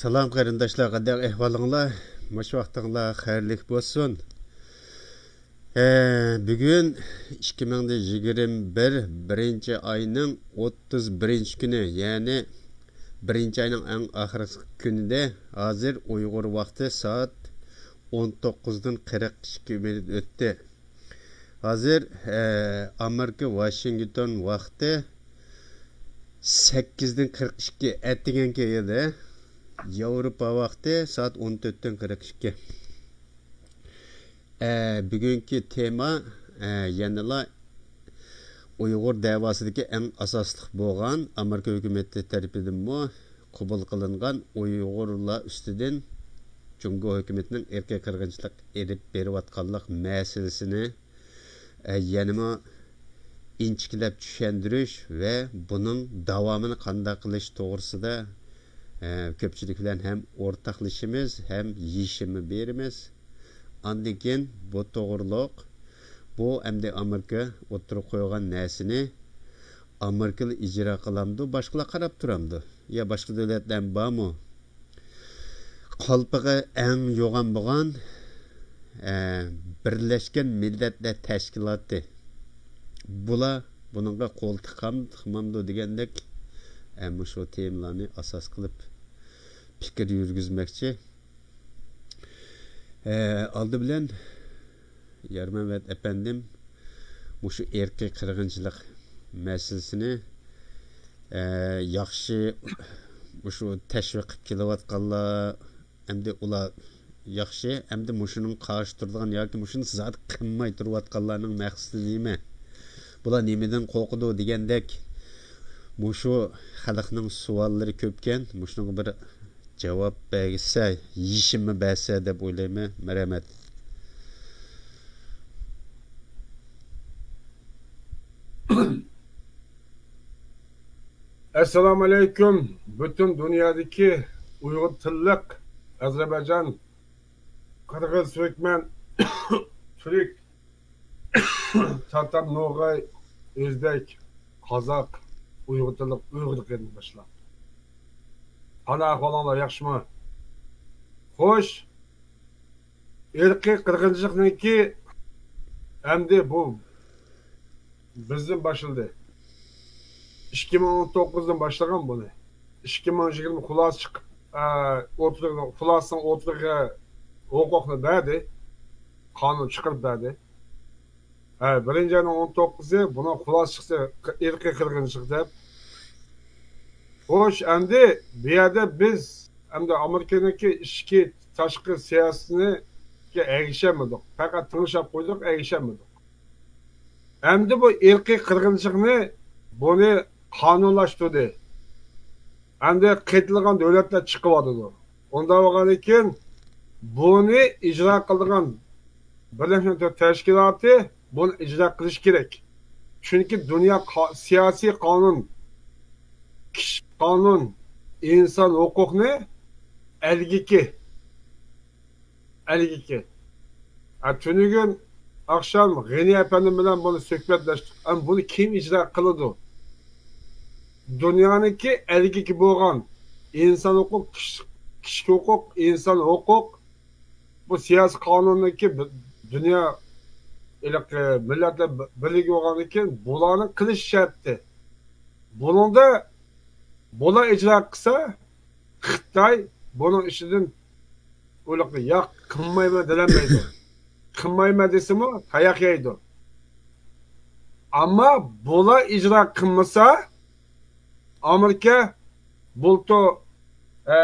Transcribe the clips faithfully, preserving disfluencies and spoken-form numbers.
سالام قېرىنداشلار، قانداق ئەھۋالىڭلار؟ مۇشۇ ۋاقتىڭلار خەيرلىك بولسۇن. ھە، بۈگۈن ئىككى مىڭ يىگىرمە بىر بىرىنچى ئاينىڭ ئوتتۇز بىرىنچى كۈنى، يەنى بىرىنچى ئاينىڭ ئەڭ ئاخىرقى كۈنىدە، ھازىر ئۇيغۇر ۋاقتى سائەت ئون توققۇزدىن قىرىق ئىككى مىنۇت ئۆتتى. ھازىر، ئە، ئامېرىكا ۋاشىنگتون ۋاقتى سەككىزدىن قىرىق ئىككى، ئەتىگەنكى ئىدى. ياۋروپا ۋاقتى سائەت ئون تۆتتىن قىرىق ئىككى. ئە، بۈگۈنكى تېما، ئە، يەنىلا ئۇيغۇر دەۋاسىدىكى ئەڭ ئاساسلىق بولغان، ئامېرىكا ھۆكۈمىتى تەرىپىدىنمۇ قوبۇل قىلىنغان ئۇيغۇرلار ئۈستىدىن جۇڭگو ھۆكۈمىتىنىڭ ئىرقىي قىرغىنچىلىق ئېلىپ بېرىۋاتقانلىق مەسىلىسىنى، ئە، يەنىمۇ ئىنچىكىلەپ چۈشەندۈرۈش ۋە بۇنىڭ داۋامىنى قانداق قىلىش توغرىسىدا، ئە، كۆپچىلىك بىلەن ھەم ئورتاقلىشىمىز، ھەم يېشىمۇ بېرىمىز. ئاندىن كېيىن بۇ توغرىلىق، بۇ ئەمدى ئامېرىكا ئوتتۇرىغا قويغان نەرسىنى ئامېرىكىلا ئىجرا قىلامدۇ، باشقىلار قاراپ تۇرامدۇ؟ يا باشقا دۆلەتلەرمۇ بارمۇ؟ قالپىقى ئەڭ يوغان بولغان، ئە، بىرلەشكەن مىللەتلەر تەشكىلاتى. بۇلار بۇنىڭغا قول تىقام، تىقمامدۇ دېگەندەك، ئە، مۇشۇ تېمىلارنى ئاساس قىلىپ پىكىر يۈرگۈزمەكچى. ئە، ئالدى بىلەن يارمەمەت ئەپەندىم مۇشۇ ئىرقىي قىرغىنچىلىق مەسىلىسىنى، ئە، ياخشى مۇشۇ تەشۋىق قىلىپ كېلىۋاتقانلار، ئەمدى ئۇلار ياخشى، ئەمدى مۇشۇنىڭ قارشى تۇرىدىغان ياكى مۇشۇنى زادى قىلماي تۇرۇۋاتقانلارنىڭ مەقسىتى نېمە؟ بۇلار نېمىدىن قورقىدۇ دېگەندەك، مۇشۇ خەلقنىڭ سوئاللىرى كۆپكەن، مۇشۇنىڭغا بىر جاۋاب بەرسە، يېشىممۇ بەرسە دەپ ئويلايمەن. مەرھەمەت. ئەسسالامۇ ئەلەيكۇم، پۈتۈن دۇنيادىكى ئۇيغۇر تىللىق، ئەزەربەيجان، قىرغىز، تۈركمەن، تۈرك، تاتار، نوغاي، ئۆزبەك، قازاق، ئۇيغۇر تىللىق، ئۇيغۇر قېرىنداشلار. قانداق ئەھۋالىڭلار، ياخشىمۇ؟ خوش، ئىرقىي قىرغىنچىلىقنىڭكى ئەمدى بۇ بىزدىن باشلىدى. ئىككى مىڭ ئون توققۇزدىن باشلىغان بۇنى. ئىككى مىڭ يىگىرمە خۇلاسە چىقىپ، ئە، ئوتتۇرىغا، خۇلاسىنىڭ ئوتتۇرىغا ھوقۇقنى بەردى. قانۇن چىقىرىپ بەردى. ھە، بىرىنچى ئاينىڭ ئون توققۇزى بۇنىڭ خۇلاسىسى، ئىرقىي قىرغىنچىلىق دەپ. خوش، ئەمدى بۇ يەردە بىز، ئەمدى ئامېرىكىنىڭكى ئىچكى تاشقى سىياسىتىنى ئەگىشەلمىدۇق. پەقەت تىڭشاپ قويدۇق، ئەگىشەلمىدۇق. ئەمدى بۇ ئىرقىي قىرغىنچىلىقنى بۇنى قانۇنلاشتۇردى. ئەمدى قېتىلغان دۆلەتلەر چىقىۋاتىدۇ. ئۇنداق بولغاندىكىن بۇنى ئىجرا قىلىدىغان بىرلەشمە دۆلەتلەر تەشكىلاتى بۇنى ئىجرا قىلىشى كېرەك. چۈنكى دۇنيا قا-، سىياسىي قانۇن، كىشىلىك قانۇن، ئىنسان ھوقۇقنى ئەلگىكى ئەلگىكى. ھە، تۈنۈگۈن ئاخشام غېنى ئەپەندىم بىلەن بۇنى سۆھبەتلەشتۇق. ئەم، بۇنى كىم ئىجرا قىلىدۇ؟ دۇنيانىڭكى ئەلگىكى بولغان ئىنسان ھوقۇق، كىشىلىك، كىشىلىك ھوقۇق، ئىنسان ھوقۇق، بۇ سىياسىي قانۇننىڭكى بى-، دۇنيا ھېلىقى مىللەتلەر بى-، بىرلىكى بولغاندىن كېيىن بۇلارنىڭ قىلىش شەرتى. بۇنىڭدا بۇلار ئىجرا قىلسا، خىتاي بۇنىڭ ئىچىدىن ئۇلۇغ ياق، قىلمايمەن دېيەلمەيدۇ. قىلمايمەن دېسىمۇ تاياق يەيدۇ. ئەمما بۇلار ئىجرا قىلمىسا، ئامېرىكا بۇلتۇر، ئە،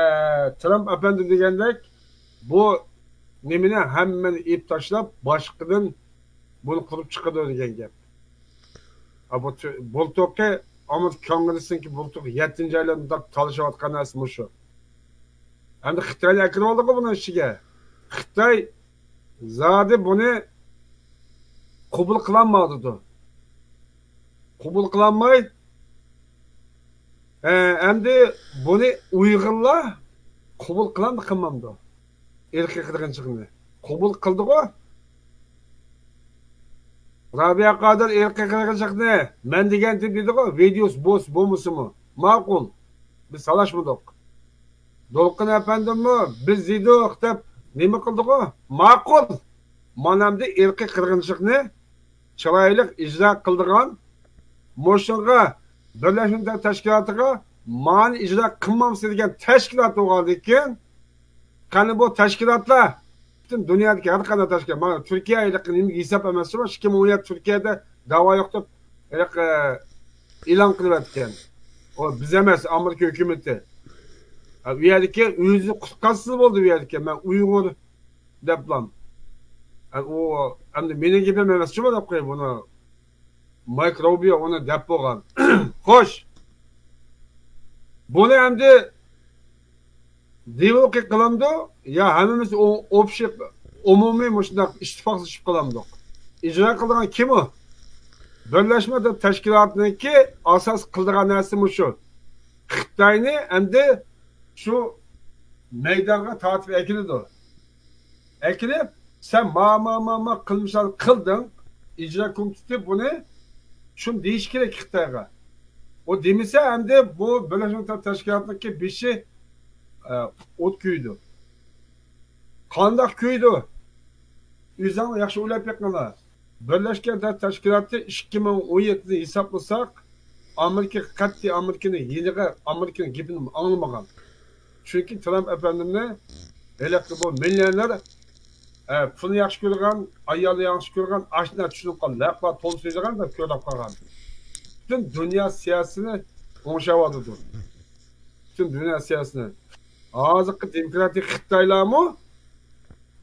ترامپ ئەپەندى دېگەندەك، بۇ نېمىنى ھەممىنى ئېلىپ تاشلاپ، باشقىدىن بۇنى قۇرۇپ چىقىدۇ دېگەن گەپ. ھە، بۇ تۈ-، بۇلتۇرقى ئامېرىكا كونگرېسسىنىڭكى بۇلتۇرقى يەتتىنچى ئايلاردا تالىشىۋاتقان نەرسە مۇشۇ. ئەمدى خىتاينى ئەكىرىۋالدىغۇ بۇنىڭ ئىچىگە. خىتاي زادى بۇنى قوبۇل قىلالمايدۇ. قوبۇل قىلالماي، ئە، ئەمدى بۇنى ئۇيغۇرلار قوبۇل قىلامدۇ، قىلمامدۇ؟ ئىرقىي قىرغىنچىلىقنى قوبۇل قىلدىغۇ. رابىيە قادىر ئىرقىي قىرغىنچىلىقنى مەن دېگەنتىم دېدىغۇ، ۋىدېوسى بولسا بولمىسىمۇ. ماقۇل. بىز تالاشمىدۇق. دولقۇن ئەپەندىمۇ بىز دېدۇق دەپ نېمە قىلدىغۇ؟ ماقۇل. مانا ئەمدى ئىرقىي قىرغىنچىلىقنى چىرايلىق ئىجرا قىلىدىغان، مۇشۇنىڭغا بىرلەشمە مىللەتلەر تەشكىلاتىغا مانى ئىجرا قىلمامسىز دېگەن تەشكىلات بولغاندىن كېيىن، قېنى بۇ تەشكىلاتلار، پۈتۈن دۇنيادىكى ھەر قانداق تەشكىلات، مانا تۈركىيە ھېلىقى نېمىگە ھېساب ئەمەس، ئىككى مىڭ ئون يەتتە تۈركىيەدە داۋا يوق دەپ ھېلىقى ئېلان قىلىۋەتكەن. ئۇ بىز ئەمەس، ئامېرىكا ھۆكۈمىتى. ئۇ يەردىكى ئۆزى قۇتقازسىلا بولدى، ئۇ يەردىكى مەن ئۇيغۇر دەپلا. ئۇ ئەمدى مېنىڭ گېپىم ئەمەس، شۇ دەپ قوي بۇنى. مايك روبىيو ئۇنى دەپ بولغان. خوش. بۇنى ئەمدى دېۋوقى قىلامدۇ؟ يا ھەممىمىز ئوپشىق، ئومۇمىي مۇشۇنداق ئىتتىپاقلىشىپ قىلامدۇق؟ ئىجرا قىلىدىغان كىم ئۇ؟ بىرلەشمە مىللەتلەر تەشكىلاتىنىڭكى ئاساس قىلىدىغان نەرسە مۇشۇ. خىتاينى ئەمدى شۇ مەيدانغا تارتىپ ئەكېلىدۇ. ئەكېلىپ، سەن ما، ما، ما، ما قىلمىشلارنى قىلدىڭ، ئىجرا كومىتېتى بۇنى شۇنى دېيىشى كېرەك خىتايغا. ئۇ دېمىسە، ئەمدى بۇ بىرلەشمە مىللەتلەر تەشكىلاتىنىڭكى بېشى، ئە، ئوت كۆيىدۇ. قانداق كۆيىدۇ؟ ئۆزۈڭلار ياخشى ئويلاپ بېقىڭلار. بىرلەشكەن دۆلەتلەر تەشكىلاتى ئىككى مىڭ ئون يەتتىنى ھېسابلىساق، ئامېرىكا قەتئىي ئامېرىكىنى يېنىغا، ئامېرىكىنىڭ گېپىنى ئاڭلىمىغان. چۈنكى ترامپ ئەپەندىمنى ھېلىقى بۇ مىليونېر، ئە، پۇلنى ياخشى كۆرىدىغان، ئايالنى ياخشى كۆرىدىغان، ئاشۇنداق چۈشىنىپ قالغان، لەقپە تولا سۆزلىگەن دەپ كۆرۈپ قالغان. پۈتۈن دۇنيا سىياسىتىنى ئوڭشاۋاتىدۇ. پۈتۈن دۇنيا سىياسىتىنى. ھازىرقى دېموكراتىك خىتايلارمۇ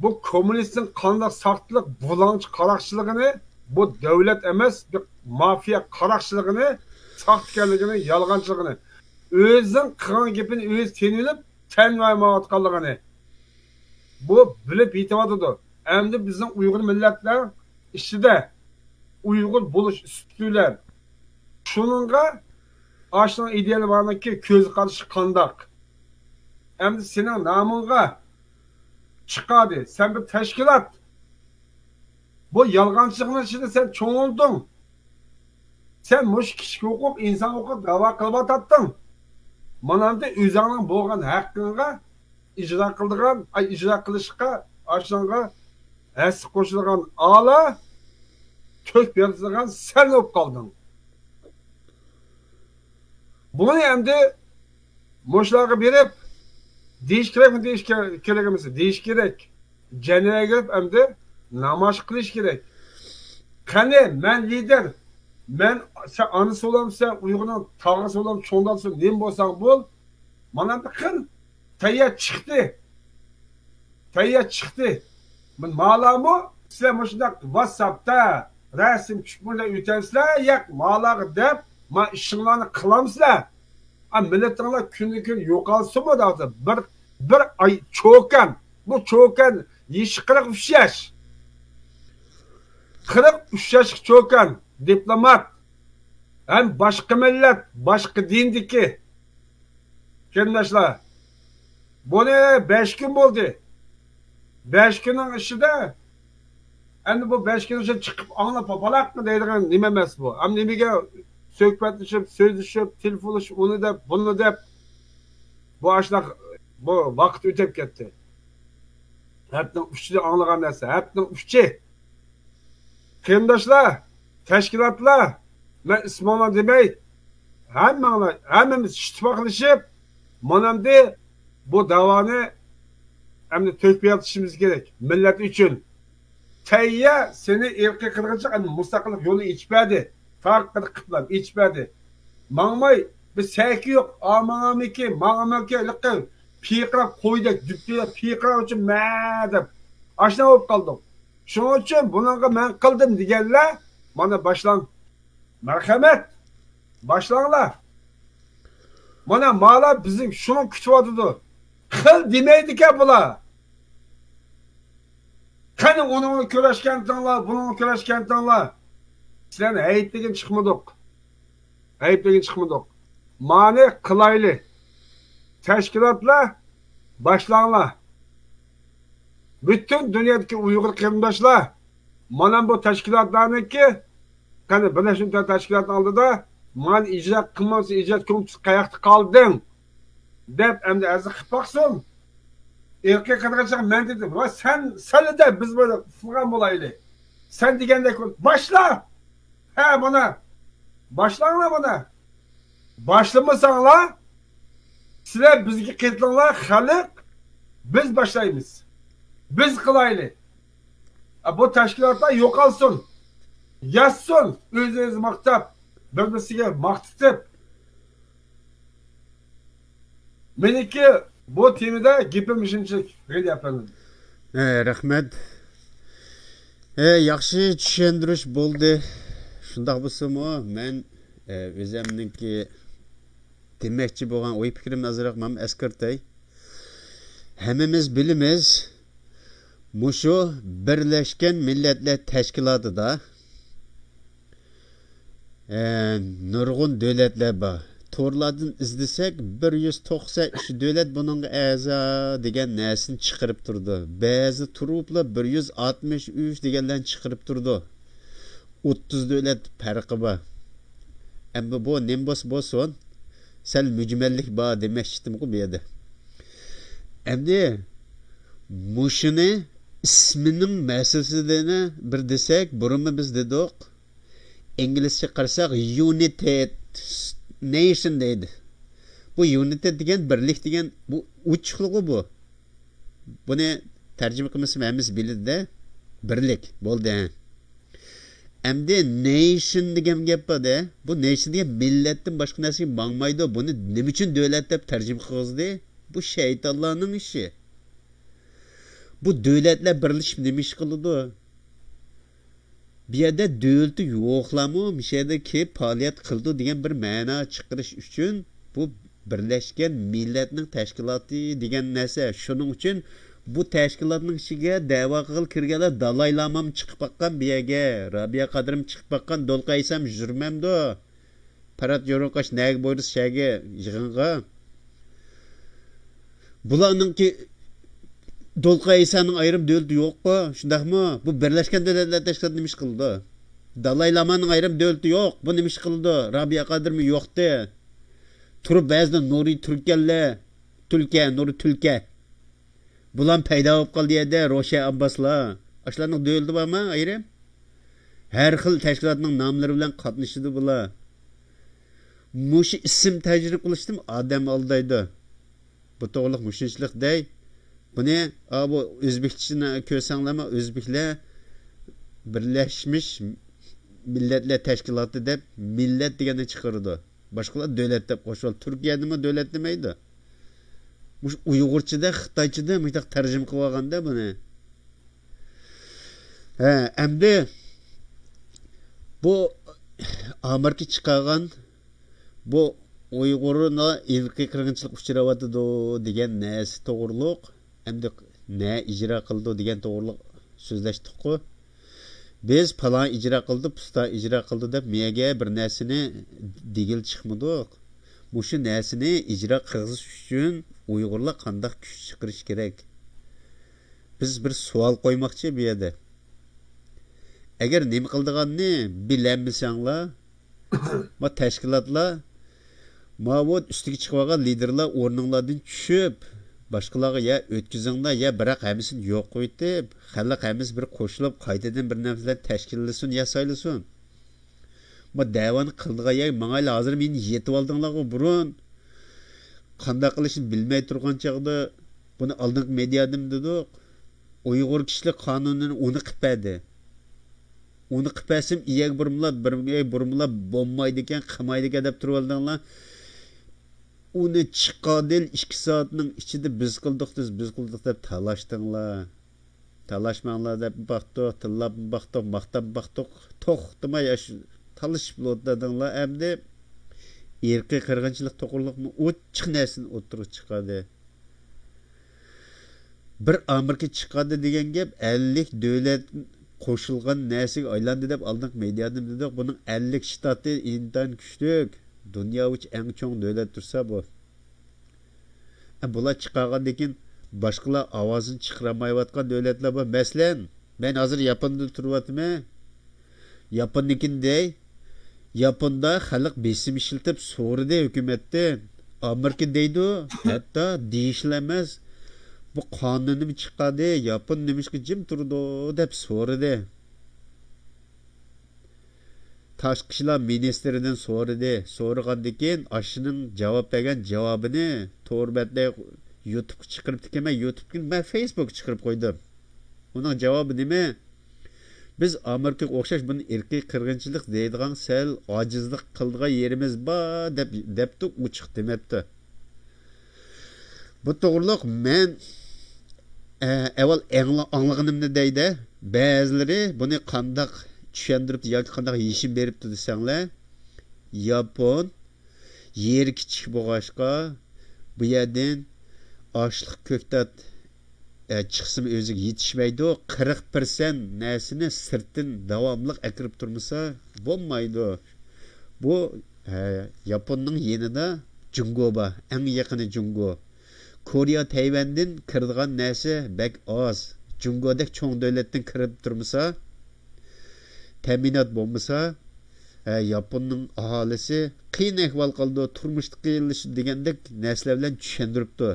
بۇ كوممۇنىستنىڭ قانداق ساختىلىق، بۇلاڭچى قاراقچىلىقىنى، بۇ دۆلەت ئەمەس، بىر مافىيا قاراقچىلىقىنى، ساختىكەنلىكىنى، يالغانچىلىقىنى، ئۆزىنىڭ قىلغان گېپىنى ئۆزى تېنىۋېلىپ، تەنۋەرمەيۋاتقانلىقىنى بۇ بىلىپ يېتىۋاتىدۇ. ئەمدى بىزنىڭ ئۇيغۇر مىللەتلەر ئىچىدە ئۇيغۇر بولۇش سۈپىتى بىلەن شۇنىڭغا ئاشۇنىڭ ئىدىيەلىرى بارمىكى، كۆز قارىشى قانداق؟ ئەمدى سېنىڭ نامىڭغا چىقاردى. سەن بىر تەشكىلات. بۇ يالغانچىلىقنىڭ ئىچىدە سەن چوڭ بولدۇڭ. سەن مۇشۇ كىشىلىك ھوقۇق، ئىنسان ھوقۇق داۋا قىلىۋاتاتتىڭ. مانا ئەمدى ئۆزۈڭنىڭ بولغان ھەققىڭغا ئىجرا قىلىدىغان، ئاي، ئىجرا قىلىشقا ئاشۇنىڭغا ھەسسە قوشىدىغان ئالا، تۆھپە يارىتىدىغان سەن بولۇپ قالدىڭ. بۇنى ئەمدى مۇشۇلارغا بېرىپ دېيىش كېرەكمۇ؟ دېيىش كېرەك ئەمەس، دېيىش كېرەك. جەننەتكە كىرىپ ئەمدى ناماز قىلىش كېرەك. قېنى، مەن لىدېر، مەن، سەن ئانىسى بولامسەن، ئۇيغۇرنىڭ تاغىسى بولام، چوڭ دادىسى، نېمە بولساڭ بول، مانا بىر قىل. تەييار چىقتى. تەييار چىقتى. مالارمۇ سىلەر مۇشۇنداق ۋاتساپتا رەسىم چۈشۈرۈپ ئۆتەمسىلەر، ياق، مالارغا دەپ، ما ئىشىڭلارنى قىلامسىلەر؟ ئا، مىللىتىڭلار كۈندىن كۈن يوقالسىمۇ دەۋاتىدۇ. بىر، بىر ئاي چوكان، بۇ چوكان يېشى قىرىق ئۈچ ياش. قىرىق ئۈچ ياشلىق چوكان، دىپلومات، ھەم باشقا مىللەت، باشقا دىندىكى. قېرىنداشلار، بۇنى بەش كۈن بولدى. بەش كۈننىڭ ئىچىدە، ئەمدى بۇ بەش كۈن ئىچىدە چىقىپ ئاڭلاپ پاپالاقمۇ دەيدىغان نېمە ئەمەس بۇ. ئەمدى نېمىگە سۆھبەتلىشىپ، سۆزلىشىپ، تېلېفونلىشىپ، ئۇنى دەپ، بۇنى دەپ، بۇ ئاشۇنداق، بۇ ۋاقىت ئۆتۈپ كەتتى. ھەپتىنىڭ ئۇچى ئاڭلىغان نەرسە، ھەپتىنىڭ ئۇچى. قېرىنداشلار، تەشكىلاتلار، مەن ئىسمىڭلارنى دېمەي، ھەممىڭلار، ھەممىمىز ئىتتىپاقلىشىپ، مانا ئەمدى بۇ داۋانى ئەمدى تۆھپە يارىتىشىمىز كېرەك، مىللەت ئۈچۈن. تەييار سېنى ئىرقىي قىرغىنچىلىق، ئەمدى مۇستەقىللىق يولىنى ئېچىپ بەردى. تارقىتىپ قىپلا ئېچىپ بەردى. ماڭماي، بىر سەكى يوق، ئامامىكى، ماڭمىكى، لىقى، پىقىراپ قويدەك، دۈپتىلەپ پىقىراپ ئۈچۈن مە دەپ، ئاشۇنداق بولۇپ قالدۇق. شۇنىڭ ئۈچۈن بۇنىڭغا مەن قىلدىم دېگەنلەر، مانا باشلاڭ. مەرھەمەت، باشلاڭلار. مانا مالا بىزنى شۇنى كۈتۈۋاتىدۇ. قىل دېمەيدىكەن بۇلار. قېنى ئۇنىڭغا كۈرەشكەنتىڭلار، بۇنىڭغا كۈرەشكەنتىڭلار. سىلەرنى ھەيىبلىگىن چىقمىدۇق. ئەيىبلىگىن چىقمىدۇق. مانى قىلايلى. تەشكىلاتلار، باشلاڭلار. پۈتۈن دۇنيادىكى ئۇيغۇر قېرىنداشلار، مانا بۇ تەشكىلاتلارنىڭكى، قېنى، بىرلەشمە مىللەتلەر تەشكىلاتىنىڭ ئالدىدا، مانا ئىجرا قىلمامسەن، ئىجرا كومىتېتى قاياقتا قالدىڭ؟ دەپ ئەمدى ئەرز قىلىپ باقسۇن. ئىرقىي قىرغىنچىلىق مەن دېدىم. ۋە سەن، سەن دە بىز بىلەن ئۇسسۇلغان بولايلى. سەن دېگەندەك بول-، باشلا! ھە، بۇنى! باشلاڭلار بۇنى! باشلىمىساڭلار، سىلەر بىزگە قېتىلىڭلار، خەلق، بىز باشلايمىز. بىز قىلايلى. ئە، بۇ تەشكىلاتلار يوقالسۇن. ياتسۇن، ئۆز-ئۆزى ماختاپ، بىر-بىرسىگە ماختىتىپ. مېنىڭكى بۇ تېمىدا گېپىم مۇشۇنچىلىك، رېدى ئەپەندىم. ئە، رەھمەت. ئە، ياخشى چۈشەندۈرۈش بولدى. شۇنداق بولسىمۇ، مەن، ئە، ئۆزۈمنىڭكى دېمەكچى بولغان ئوي پىكرىمنى ئازراق مانا ئەسكەرتەي. ھەممىمىز بىلىمىز، مۇشۇ بىرلەشكەن مىللەتلەر تەشكىلاتىدا، ئە، نۇرغۇن دۆلەتلەر بار. تورلاردىن ئىزدىسەك، بىر يۈز توقسەن ئۈچ دۆلەت بۇنىڭغا ئەزا دېگەن نەرسىنى چىقىرىپ تۇرىدۇ. بەزى تۇرۇپلا بىر يۈز ئاتمىش ئۈچ دېگەنلەرنى چىقىرىپ تۇرىدۇ. ئوتتۇز دۆلەت پەرقى بار. ئەمدى بۇ نېمە بولسا بولسۇن، سەل مۈجمەللىك بار دېمەكچىدىمغۇ بۇ يەردە. ئەمدى مۇشۇنى ئىسمىنىڭ مەسىلىسىدىن بىر دېسەك، بۇرۇنمۇ بىز دېدۇق، ئىنگلىزچە قارىساق، يۇنىتېد نېيشن دەيدۇ. بۇ يۇنىتېد دېگەن بىرلىك دېگەن، بۇ ئوچۇقلۇقى بۇ. بۇنى تەرجىمە قىلمىسام ھەممىسى بىلىدۇ-دە. بىرلىك. بولدى، ھە. ئەمدى نېيشن دېگەن گەپ بار-دە. بۇ نېيشن دېگەن مىللەتتىن باشقا نەرسىگە ماڭمايدۇ. بۇنى نېمە ئۈچۈن دۆلەت دەپ تەرجىمە قىلغۇزدى؟ بۇ شەيتانلارنىڭ ئىشى. بۇ دۆلەتلەر بىرلىشىپ نېمە ئىش قىلىدۇ؟ بۇ يەردە دۆلىتى يوقلارمۇ مۇشۇ يەردە كېلىپ پائالىيەت قىلىدۇ دېگەن بىر مەنا چىقىرىش ئۈچۈن بۇ بىرلەشكەن مىللەتنىڭ تەشكىلاتى دېگەن نەرسە. شۇنىڭ ئۈچۈن بۇ تەشكىلاتنىڭ ئىچىگە دەۋا قىلغىلى كىرگەنلەر دالاي لامام چىقىپ باققان بۇ يەرگە، رابىيە قادىرمۇ چىقىپ باققان، دولقۇن ئەيسام يۈرمەمدۇ؟ پەرھات جورۇنقاش نەگە بۇيرۇسا شەگە يىغىنغا. بۇلارنىڭكى دولقۇن ئەيسانىڭ ئايرىم دۆلىتى يوققۇ، شۇنداقمۇ؟ بۇ بىرلەشكەن دۆلەتلەر تەشكىلاتى نېمە ئىش قىلىدۇ؟ دالاي لامانىڭ ئايرىم دۆلىتى يوق، بۇ نېمە ئىش قىلىدۇ؟ رابىيە قادىرمۇ يوقتى. تۇرۇپ بەزىدە نۇرى تۈركەنلەر، تۈلكە، نۇرى تۈلكە. بۇلار پەيدا بولۇپ قالدى يەردە، روشەن ئابباسلار. ئاشۇلارنىڭ دۆلىتى بارمۇ ئايرىم؟ ھەر خىل تەشكىلاتنىڭ ناملىرى بىلەن قاتنىشىدۇ بۇلار. مۇشۇ ئىسىم تەجرىبە قىلىشتىمۇ ئادەم ئالدايدۇ. بۇ توغرىلىق مۇشۇنچىلىق دەي. بۇنى، ئا، بۇ ئۆزبېكچىنى كۆرسەڭلارمۇ، ئۆزبېكلەر بىرلەشمىش مىللەتلەر تەشكىلاتى دەپ مىللەت دېگەننى چىقىرىدۇ. باشقىلار دۆلەت دەپ قوشۇۋالدى. تۈركىيەنىمۇ دۆلەت دېمەيدۇ. مۇشۇ ئۇيغۇرچىدا، خىتايچىدا مۇشۇنداق تەرجىمە قىلىۋالغاندا بۇنى. ھە، ئەمدى بۇ ئامېرىكا چىقارغان بۇ ئۇيغۇرلار ئىرقىي قىرغىنچىلىققا ئۇچراۋاتىدۇ دېگەن نەرسە توغرۇلۇق، ئەمدى نە ئىجرا قىلىدۇ دېگەن توغرۇلۇق سۆزلەشتۇققۇ. بىز پالان ئىجرا قىلدى، پۇستان ئىجرا قىلدى دەپ مىيەگە بىر نەرسىنى دېگىلى چىقمىدۇق. مۇشۇ نەرسىنى ئىجرا قىلغۇزۇش ئۈچۈن ئۇيغۇرلار قانداق كۈچ چىقىرىشى كېرەك؟ بىز بىر سوئال قويماقچى بۇ يەردە. ئەگەر نېمە قىلىدىغاننى بىلەلمىسەڭلار، ما تەشكىلاتلار، ماۋۇ ئۈستىگە چىقىۋالغان لىدېرلار ئورنۇڭلاردىن چۈشۈپ، باشقىلارغا يا ئۆتكۈزۈڭلار، يا بىراق ھەممىسىنى يوق قىلىۋېتىپ، خەلق ھەممىسى بىر قوشۇلۇپ، قايتىدىن بىر نەرسىلەر تەشكىللىسۇن، ياسايلىسۇن. ما دەۋانى قىلىدىغان يەرگە ماڭايلى، ھازىر مېنى يېتىۋالدىڭلارغۇ بۇرۇن. قانداق قىلىشنى بىلمەي تۇرغان چاغدا بۇنى ئالدىنقى مېدىيادىمۇ دېدۇق. ئۇيغۇر كىشىلىك قانۇنىنى ئۇنى قىلىپ بەردى. ئۇنى قىلىپ بەرسىمۇ ئىيەگە بۇرمىلاپ، بىر ئاي بۇرمىلاپ بولمايدىكەن، قىلمايدىكەن دەپ تۇرۇۋالدىڭلار. ئۇنى چىقاردىل ئىككى سائەتنىڭ ئىچىدە بىز قىلدۇق، بىز، بىز قىلدۇق دەپ تالاشتىڭلار. تالاشماڭلار دەپ باقتۇق، تىللاپ باقتۇق، ماختاپ باقتۇق. توختىماي ئاشۇ تالىشىپلا ئولتۇردۇڭلار. ئەمدى ئىرقىي قىرغىنچىلىق توغرۇلۇقمۇ ئوچۇق نەرسىنى ئوتتۇرىغا چىقاردى. بىر ئامېرىكا چىقاردى دېگەن گەپ، ئەللىك دۆلەت قوشۇلغان نەرسىگە ئايلاندى دەپ ئالدىنقى مېدىيادىمۇ دېدۇق. بۇنىڭ ئەللىك شتاتى ئىنتايىن كۈچلۈك. دۇنيا بويىچە ئەڭ چوڭ دۆلەت تۇرسا بۇ. ئە، بۇلار چىقارغاندىن كېيىن باشقىلار ئاۋازىنى چىقىرالمايۋاتقان دۆلەتلەر بار. مەسىلەن، مەن ھازىر ياپوندا تۇرۇۋاتىمەن. ياپوندىكىنى دەي. ياپوندا خەلق بېسىم ئىشلىتىپ سورىدى ھۆكۈمەتتىن. ئامېرىكا دەيدۇ، ھەتتا دېيىشلا ئەمەس، بۇ قانۇن نېمە چىقاردى، ياپون نېمىشقا جىم تۇرىدۇ دەپ سورىدى. تاشقى ئىشلار مىنىستىرىدىن سورىدى. سورىغاندىن كېيىن ئاشۇنىڭ جاۋاب بەرگەن جاۋابىنى تور بەتلەر يۇتۇبقا چىقىرىپتىكەن، مەن يۇتۇبقا، مەن فېيسبۇكقا چىقىرىپ قويدۇم. ئۇنىڭ جاۋابى نېمە؟ بىز ئامېرىكىغا ئوخشاش بۇنى ئىرقىي قىرغىنچىلىق دەيدىغان سەل ئاجىزلىق قىلىدىغان يېرىمىز بار دەپ، دەپتۇ، ئوچۇق دېمەپتۇ. بۇ توغرۇلۇق مەن، ئە، ئەۋۋەل ئاڭلا-، ئاڭلىغىنىمنى دەيدە، بەزىلىرى بۇنى قانداق چۈشەندۈرۈپتۇ ياكى قانداق يېشىم بېرىپتۇ دېسەڭلار، ياپون يېرى كىچىك بولغاچقا، بۇ يەردىن ئاشلىق كۆكتات، ئە، چىقسىمۇ ئۆزىگە يېتىشمەيدۇ. قىرىق پىرسەنت نەرسىنى سىرتتىن داۋاملىق ئەكىرىپ تۇرمىسا بولمايدۇ. بۇ، ئە، ياپوننىڭ يېنىدا جۇڭگو بار، ئەڭ يېقىنى جۇڭگو. كورېيە، تەيۋەندىن كىرىدىغان نەرسە بەك ئاز. جۇڭگودەك چوڭ دۆلەتتىن كىرىپ تۇرمىسا، تەمىنات بولمىسا، ھە، ياپوننىڭ ئاھالىسى قىيىن ئەھۋال قالىدۇ، تۇرمۇشتا قىيىنلىشىدۇ دېگەندەك نەرسىلەر بىلەن چۈشەندۈرۈپتۇ.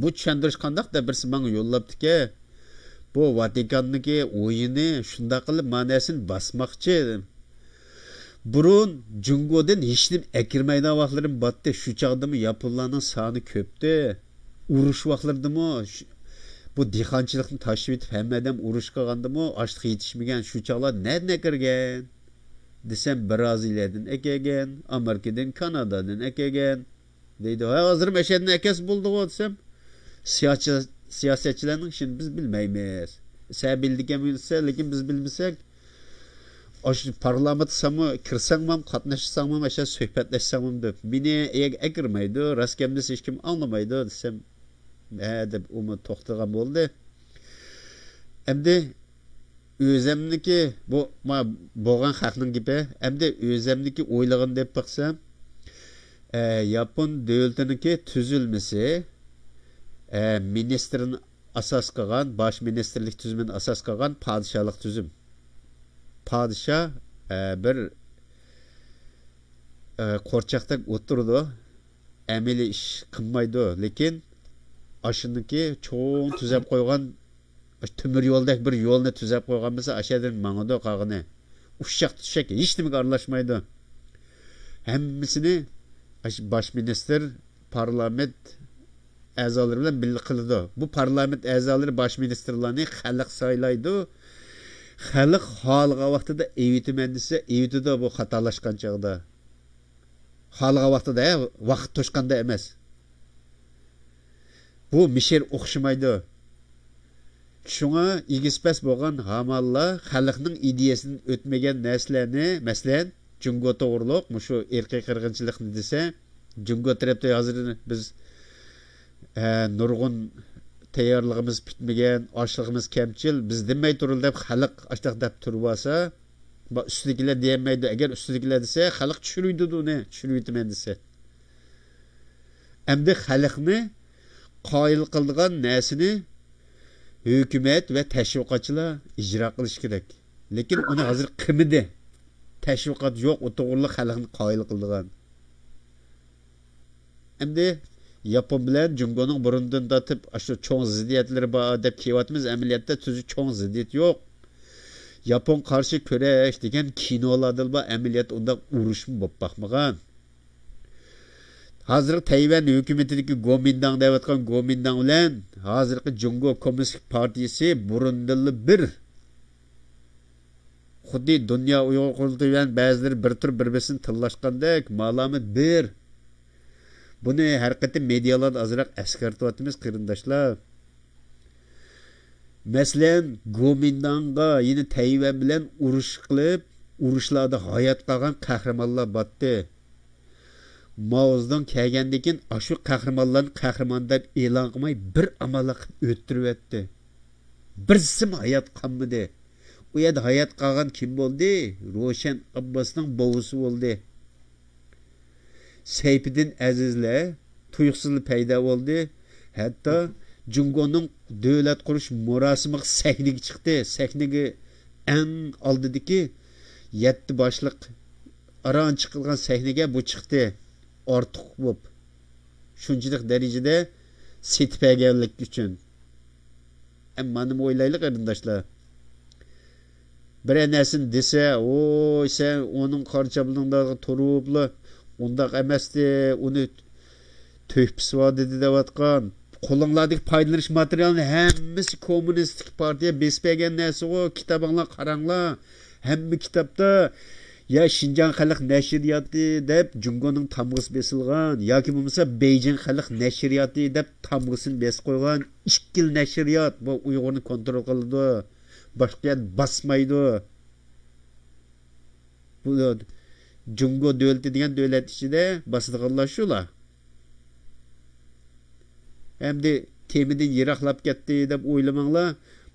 بۇ چۈشەندۈرۈش قانداق دەپ بىرسى ماڭا يوللاپتىكەن. بۇ ۋاتىكاننىڭكى ئويۇنى، شۇنداق قىلىپ مانەسىنى باسماقچى. بۇرۇن جۇڭگودىن ھېچنېمە ئەكىرمەيدىغان ۋاقىتلىرىمۇ باتتى. شۇ چاغدىمۇ ياپونلارنىڭ سانى كۆپتى. ئۇرۇش ۋاقىتلىرىدىمۇ شۇ-، بۇ دېھقانچىلىقنى تاشلىۋېتىپ، ھەممە ئادەم ئۇرۇشقا قالغاندىمۇ، ئاشلىق يېتىشمىگەن. شۇ چاغلار نەدىن ئەكىرگەن دېسەم، بىرازىلىيەدىن ئەكەلگەن، ئامېرىكىدىن، كانادادىن ئەكەلگەن. دەيدۇ. ھە، ھازىر مەشەدىن ئەكەلسە بولىدىغۇ دېسەم، سىياسەت-، سىياسەتچىلەرنىڭ ئىشىنى بىز بىلمەيمىز. سەن بىلىدىكەنسەن، لېكىن بىز بىلمىسەك، ئاشۇ پارلامېنتقا سەنمۇ كىرسەڭمۇ، قاتناشساڭمۇ، مەشە سۆھبەتلەشسەڭمۇ دەپ، مېنى ئەگەر ئەكىرمەيدۇ، راست گەپنى دېسە ھېچكىم ئاڭلىمايدۇ دېسەم، ھە دەپ ئۇمۇ توختىغان بولدى. ئەمدى ئۆزەمنىكى، بۇ، ما، بولغان خەقنىڭ گېپى. ئەمدى ئۆزەمنىكى ئويلىغىنى دەپ باقسام، ئە، ياپون دۆلىتىنىڭكى تۈزۈلمىسى، ئە، مىنىستىرنى ئاساس قىلغان، باش مىنىستىرلىك تۈزۈمىنى ئاساس قىلغان پادىشاھلىق تۈزۈم. پادىشاھ، ئە، بىر، ئە، قورچاقتەك ئولتۇرىدۇ، ئەمەلىي ئىش قىلمايدۇ، لېكىن ئاشۇنىڭكى چوڭ تۈزەپ قويغان تۆمۈر يولدەك بىر يولنى تۈزەپ قويغان بولسا، ئاشۇ يەردىن ماڭىدۇ قالغىنى. ئۇششاق-چۈششەك ھېچنېمىگە ئارىلاشمايدۇ. ھەممىسىنى ئاشۇ باش مىنىستىر، پارلامېنت ئەزالىرى بىلەن بىللە قىلىدۇ. بۇ پارلامېنت ئەزالىرى، باش مىنىستىرلارنى خەلق سايلايدۇ. خەلق خالىغان ۋاقتىدا ئېۋىتىمەن دېسە، ئېۋىتىدۇ بۇ خاتالاشقان چاغدا. خالىغان ۋاقتىدا، ھە، ۋاقىت توشقاندا ئەمەس. بۇ مىشەر ئوخشىمايدۇ. شۇڭا ئىگىسى پەس بولغان ھامانلا خەلقنىڭ ئىدىيەسىدىن ئۆتمىگەن نەرسىلەرنى، مەسىلەن، جۇڭگو توغرۇلۇق مۇشۇ ئىرقىي قىرغىنچىلىقنى دېسە، جۇڭگو تەرەپتە ھازىر بىز، ھە، نۇرغۇن تەييارلىقىمىز پۈتمىگەن، ئاشلىقىمىز كەمچىل، بىز دېمەي تۇرۇلۇپ خەلق ئاشتاق دەپ تۇرۇۋالسا، با-، ئۈستىدىكىلەر دېيەلمەيدۇ. ئەگەر ئۈستىدىكىلەر دېسە، خەلق چۈشۈرۈۋېتىدۇ ئۇنى، چۈشۈرۈۋېتىمەن دېسە. ئەمدى خەلقنى قايىل قىلىدىغان نەرسىنى ھۆكۈمەت ۋە تەشۋىقاتچىلار ئىجرا قىلىشى كېرەك. لېكىن ئۇنى ھازىر قىلمىدى. تەشۋىقات يوق، ئۇ توغرىلىق خەلقنى قايىل قىلىدىغان. ئەمدى ياپون بىلەن جۇڭگونىڭ بۇرۇندىن تارتىپ ئاشۇ چوڭ زىددىيەتلىرى بار دەپ كېلىۋاتىمىز، ئەمەلىيەتتە تۈزى چوڭ زىددىيەت يوق. ياپون قارشى كۈرەش دېگەن كىنولاردىلا بار، ئەمەلىيەتتە ئۇنداق ئۇرۇشمۇ بولۇپ باقمىغان. ھازىرقى تەيۋەن ھۆكۈمىتىدىكى گومىنداڭ دەۋاتقان گومىنداڭ بىلەن ھازىرقى جۇڭگو كوممۇنىستىك پارتىيىسى بۇرۇندىنلا بىر. خۇددى دۇنيا ئۇيغۇر قۇرۇلتىيى بىلەن بەزىلىرى بىر تۇرۇپ بىر-بىرسىنى تىللاشقاندەك مالامەت بىر. بۇنى ھەر قېتىم مېدىيالاردا ئازراق ئەسكەرتىۋاتىمىز، قېرىنداشلار. مەسىلەن، گومىنداڭغا يەنە تەيۋەن بىلەن ئۇرۇش قىلىپ، ئۇرۇشلاردا ھايات قالغان قەھرىمانلار باتتى. ماۋزېدۇڭ كەلگەندىن كېيىن ئاشۇ قەھرىمانلارنى قەھرىمان دەپ ئېلان قىلماي، بىر ئامانلىق قىلىپ ئۆلتۈرۈۋەتتى. بىرسىمۇ ھايات قالمىدى. ئۇ يەردە ھايات قالغان كىم بولدى؟ روشەن ئابباسنىڭ بوۋىسى بولدى. سەيپىدىن ئەزىزلەر تۇيۇقسىزلا پەيدا بولدى. ھەتتا جۇڭگونىڭ دۆلەت قۇرۇش مۇراسىمىغا سەھنىگە چىقتى. سەھنىگە ئەڭ ئالدىدىكى يەتتە باشلىق ئاران چىقىلغان سەھنىگە بۇ چىقتى. ئارتۇق بولۇپ، شۇنچىلىك دەرىجىدە سېتىپ بەرگەنلىكى ئۈچۈن. ئەمما نېمە ئويلايلى، قېرىنداشلار؟ بىرەر نەرسىنى دېسە، ۋوي، سەن ئۇنىڭ قارا چاپلىنىڭدا تۇرۇپلا، ئۇنداق ئەمەستى، ئۇنى تۆھپىسى بار دېدى دەۋاتقان. قولۇڭلاردىكى پايدىلىنىش ماتېرىيالىنى ھەممىسى كوممۇنىستىك پارتىيە بېسىپ بەرگەن نەرسىغۇ. كىتابىڭلار قاراڭلار. ھەممە كىتابتا يا شىنجاڭ خەلق نەشرىياتى دەپ جۇڭگونىڭ تامغىسى بېسىلغان، ياكى بولمىسا بېيجىڭ خەلق نەشرىياتى دەپ تامغىسىنى بېسىپ قويغان ئىككىلا نەشرىيات بۇ ئۇيغۇرنى كونترول قىلىدۇ. باشقا يەر باسمايدۇ. بۇ جۇڭگو دۆلىتى دېگەن دۆلەت ئىچىدە باسىدىغانلار شۇلار. ئەمدى تېمىدىن يىراقلاپ كەتتى دەپ ئويلىماڭلار.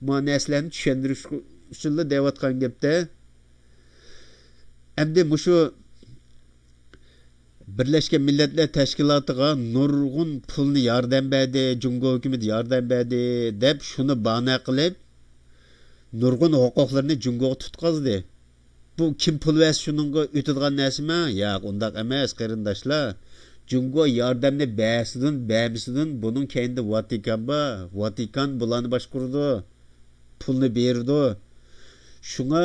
ما نەرسىلەرنى چۈشەندۈرۈش ئۈچۈنلا دەۋاتقان گەپتە. ئەمدى مۇشۇ بىرلەشكەن مىللەتلەر تەشكىلاتىغا نۇرغۇن پۇلنى ياردەم بەردى، جۇڭگو ھۆكۈمىتى ياردەم بەردى دەپ شۇنى باھانە قىلىپ، نۇرغۇن ھوقۇقلىرىنى جۇڭگوغا تۇتقازدى. بۇ كىم پۇل بەرسە شۇنىڭغا ئۆتىدىغان نەرسىمۇ؟ ياق، ئۇنداق ئەمەس، قېرىنداشلار. جۇڭگو ياردەمنى بەرسىدىن، بەرمىسىدىن، بۇنىڭ كەينىدە ۋاتىكان بار. ۋاتىكان بۇلارنى باشقۇرىدۇ. پۇلنى بېرىدۇ. شۇڭا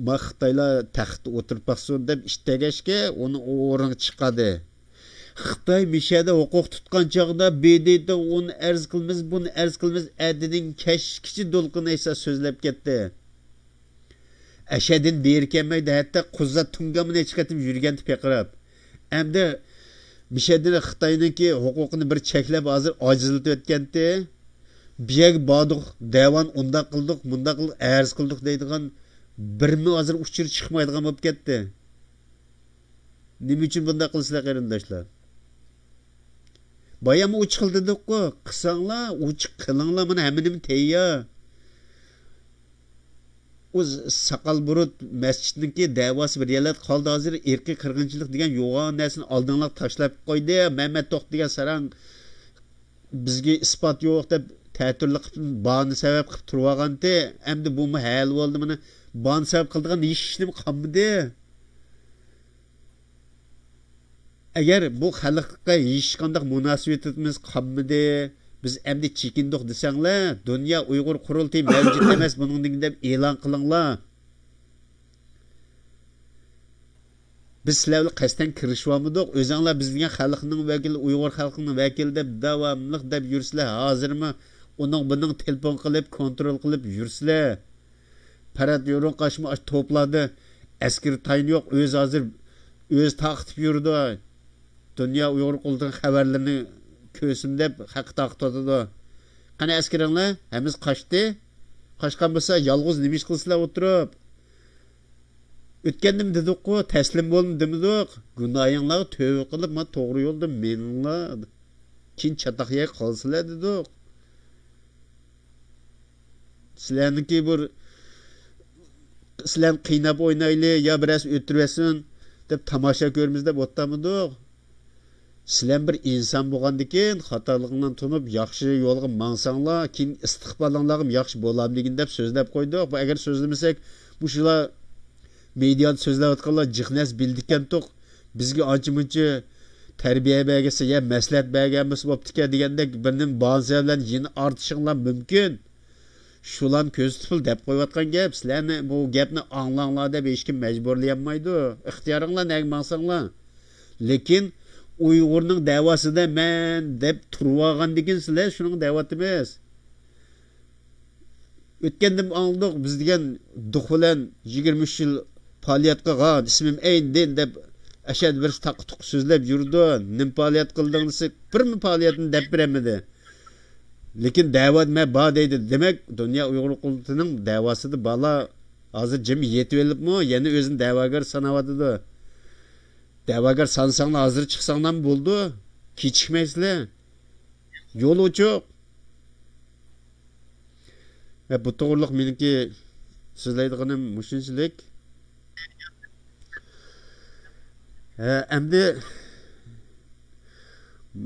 ما خىتايلار تەختتە ئولتۇرۇپ باقسۇن دەپ ئىت دېگەچكە، ئۇنى ئورنىغا چىقاردى. خىتاي مىشەدە ھوقۇق تۇتقان چاغدا، بې دې تې ئۇنى ئەرز قىلىمىز، بۇنى ئەرز قىلىمىز، ئەتىدىن كەچكىچە دولقۇن ئېيسا سۆزلەپ كەتتى. ئەشەدىن بېرى كەلمەيدۇ، ھەتتا قۇزا تۇڭگانمۇ نەچچە قېتىم يۈرگەنتى پىقىراپ. ئەمدى مىشەدىن خىتاينىڭكى ھوقۇقىنى بىر چەكلەپ، ھازىر ئاجىزلىتىۋەتكەنتى. بۇ يەرگە باردۇق، دەۋانى ئۇنداق قىلدۇق، مۇنداق قىلدۇق، ئەرز قىلدۇق دەيدىغان بىرمۇ ھازىر ئۇچۇر چىقمايدىغان بولۇپ كەتتى. نېمە ئۈچۈن بۇنداق قىلىسىلەر، قېرىنداشلار؟ بايام ئوچۇق دېدۇققۇ، قىلساڭلار، ئوچۇق قىلىڭلار، مانا ھەممە نېمە تەييار. ئۇ ساقال بۇرۇت مەسچىتنىڭكى دەۋاسى بىر يەرلەردە قالدى. ھازىر ئىرقىي قىرغىنچىلىق دېگەن يوغان نەرسىنى ئالدىڭلار تاشلاپ قويدى. مەمەت توختى دېگەن ساراڭ بىزگە ئىسپات يوق دەپ تەتۈرلۈك قىلىپ، باھانە سەۋەب قىلىپ تۇرۇۋالغانتى. ئەمدى بۇمۇ ھەل بولدى. مانا باھانە سەۋەب قىلىدىغان ھېچنېمە قالمىدى. ئەگەر بۇ خەلققە ھېچقانداق مۇناسىۋىتىمىز قالمىدى، بىز ئەمدى چېكىندۇق دېسەڭلار، دۇنيا ئۇيغۇر قۇرۇلتىيى مەۋجۇت ئەمەس بۇنىڭدىن دەپ ئېلان قىلىڭلار. بىز سىلەر بىلەن قەستەن كىرىشىۋالمىدۇق. ئۆزۈڭلار بىز دېگەن خەلقنىڭ ۋەكىلى، ئۇيغۇر خەلقىنىڭ ۋەكىلى دەپ داۋاملىق دەپ يۈرسىلەر، ھازىرمۇ ئۇنىڭ بۇنىڭ تېلېفون قىلىپ، كونترول قىلىپ يۈرسىلەر. پەرھات يورۇنقاشمۇ ئاشۇ توپلاردا ئەسكىرى تايىنى يوق، ئۆزى ھازىر ئۆزى تارقىتىپ يۈرىدۇ. دۇنيا ئۇيغۇر قۇرۇلتىيىنىڭ خەۋەرلىرىنى كۆرسۇن دەپ خەققە تارقىتىۋاتىدۇ. قېنى ئەسكىرىڭلار؟ ھەممىسى قاچتى. قاچقان بولسا يالغۇز نېمە ئىش قىلىسىلەر ئولتۇرۇپ؟ ئۆتكەندىمۇ دېدۇققۇ، تەسلىم بولما دېمىدۇق. گۇناھىڭلارغا تۆۋە قىلىپ، ما توغرا يولدا مېڭىڭلار. كېيىن چاتاق يەرگە قالىسىلەر دېدۇق. سىلەرنىڭكى بىر، سىلەرنى قىيناپ ئوينايلى يا بىرەرسى ئۆلتۈرۈۋەتسۇن دەپ تاماشا كۆرىمىز دەپ ئولتۇرمىدۇق. سىلەر بىر ئىنسان بولغاندىكىن، خاتالىقىڭلارنى تونۇپ، ياخشى يولغا ماڭساڭلار، كېيىن ئىستىقبالىڭلارغىمۇ ياخشى بولامدىكىن دەپ سۆزلەپ قويدۇق. بۇ ئەگەر سۆزلىمىسەك، مۇشۇلار مېدىيادا سۆزلەۋاتقانلار جىق نەرسە بىلىدىكەنتۇق. بىزگە ئانچە مۇنچە تەربىيە بەرگەنسە يا مەسلىھەت بەرگەن بولسا بوپتىكەن دېگەندەك بىر نېمە بانسا بىلەن يېنى ئارتىشىڭلار مۇمكىن. شۇلارنى كۆزىتىپلا دەپ قويۇۋاتقان گەپ. سىلەرنى بۇ گەپنى ئاڭلاڭلار دەپ ھېچكىم مەجبۇرلىيالمايدۇ. ئىختىيارىڭلار نەگە ماڭساڭلار. لېكىن ئۇيغۇرنىڭ دەۋاسىدا مەن دەپ تۇرۇۋالغاندىكىن سىلەر شۇنىڭغا دەۋاتىمىز. ئۆتكەندىمۇ ئاڭلىدۇق، بىز دېگەن دۇخ بىلەن يىگىرمە ئۈچ يىل پائالىيەت قىلغان، ئىسمىم ئەينىدىن دەپ ئەشەدە بىرسى تاققا تۇققا سۆزلەپ يۈرىدۇ. نېمە پائالىيەت قىلدىڭ دېسەك، بىرمۇ پائالىيەتنى دەپ بېرەلمىدى. لېكىن دەۋادا مەن بار دەيدۇ. دېمەك، دۇنيا ئۇيغۇر قۇرۇلتىيىنىڭ دەۋاسىدا بارلار ھازىر جىم يېتىۋېلىپمۇ، يەنە ئۆزىنى دەۋاگەر ساناۋاتىدۇ. دەۋاگەر سانىساڭلار، ھازىر چىقساڭلارمۇ بولىدۇ. كېچىكمەيسىلەر. يول ئوچۇق. ھە، بۇ توغرىلىق مېنىڭكى سۆزلەيدىغىنىم مۇشۇنچىلىك. ھە، ئەمدى،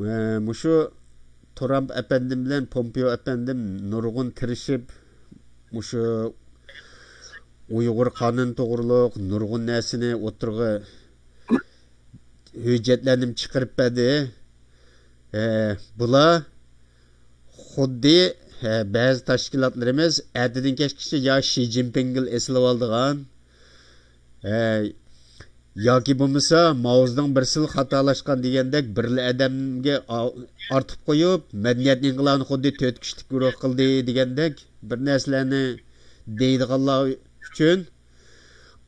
ھە، مۇشۇ ترامپ ئەپەندىم بىلەن پومپېئو ئەپەندىم نۇرغۇن تىرىشىپ، مۇشۇ ئۇيغۇر قانۇنى توغرۇلۇق نۇرغۇن نەرسىنى ئوتتۇرىغا ھۆججەتلەرنى چىقىرىپ بەردى. ئە، بۇلار خۇددى، ئە، بەزى تەشكىلاتلىرىمىز ئەتىدىن كەچكىچە يا شى جىنپىڭگىلا ئېسىلىۋالىدىغان، ئە، ياكى بولمىسا ماۋزېدۇڭ بىر سىل خاتالاشقان دېگەندەك بىرلا ئادەمگە ئا-، ئارتىپ قويۇپ، مەدەنىيەت ئىنقىلابىنى خۇددى تۆت كۈچلۈك گۇرۇھ قىلدى دېگەندەك بىر نەرسىلەرنى دەيدىغانلار ئۈچۈن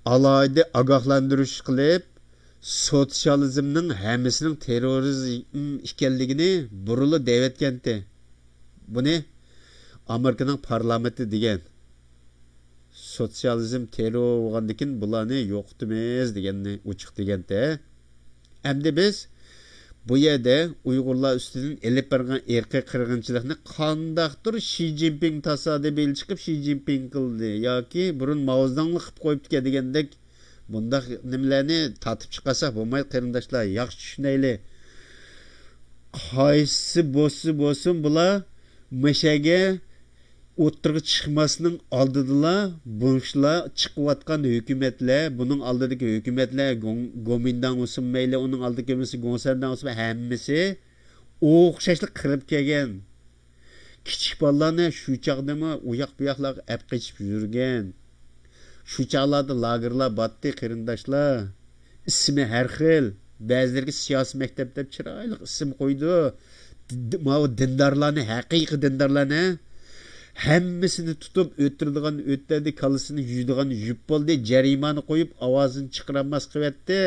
ئالاھىدە ئاگاھلاندۇرۇش قىلىپ، سوتسىيالىزمنىڭ ھەممىسىنىڭ تېررورىزم ئىكەنلىكىنى بۇرۇنلا دەۋەتكەنتى. بۇنى ئامېرىكىنىڭ پارلامېنتى دېگەن. سوتسىيالىزم تېررور بولغاندىكىن بۇلارنى يوقىتىمىز دېگەننى ئوچۇق دېگەنتى. ئەمدى بىز بۇ يەردە ئۇيغۇرلار ئۈستىدىن ئېلىپ بارغان ئىرقىي قىرغىنچىلىقنى قانداقتۇر شى جىنپىڭ تاسادىپىي چىقىپ شى جىنپىڭ قىلدى ياكى بۇرۇن ماۋزېدۇڭلا قىلىپ قويۇپتىكەن دېگەندەك بۇنداق نېمىلەرنى تارتىپ چىقارساق بولمايدۇ، قېرىنداشلار، ياخشى چۈشىنەيلى. قايسى بولسا بولسۇن، بۇلار مەشەگە ئوتتۇرىغا چىقماسنىڭ ئالدىدىلا بۇنشۇلار چىقىۋاتقان ھۆكۈمەتلەر، بۇنىڭ ئالدىدىكى ھۆكۈمەتلەر، گوم-، گومىنداڭ بولسۇن مەيلى، ئۇنىڭ ئالدىدىكى بولسا گوڭسەنداڭ بولسۇن، ھەممىسى ئوخشاشلا قىرىپ كەلگەن. كىچىك بالىلارنى شۇ چاغدىمۇ ئۇياق بۇياقلارغا ئەپ قېچىپ يۈرگەن. شۇ چاغلاردا لاگېرلار باتتى، قېرىنداشلار. ئىسمى ھەر خىل. بەزىلىرىگە سىياسىي مەكتەپ دەپ چىرايلىق ئىسىم قويىدۇ. د-، د-، ماۋۇ دىندارلارنى، ھەقىقىي دىندارلارنى ھەممىسىنى تۇتۇپ ئۆتتۈرىدىغان ئۆتتەردى، كاللىسىنى يۇيىدىغان يۇپ بولدى، جەرىمانە قويۇپ ئاۋازىنى چىقىرالماس قىلىۋەتتى.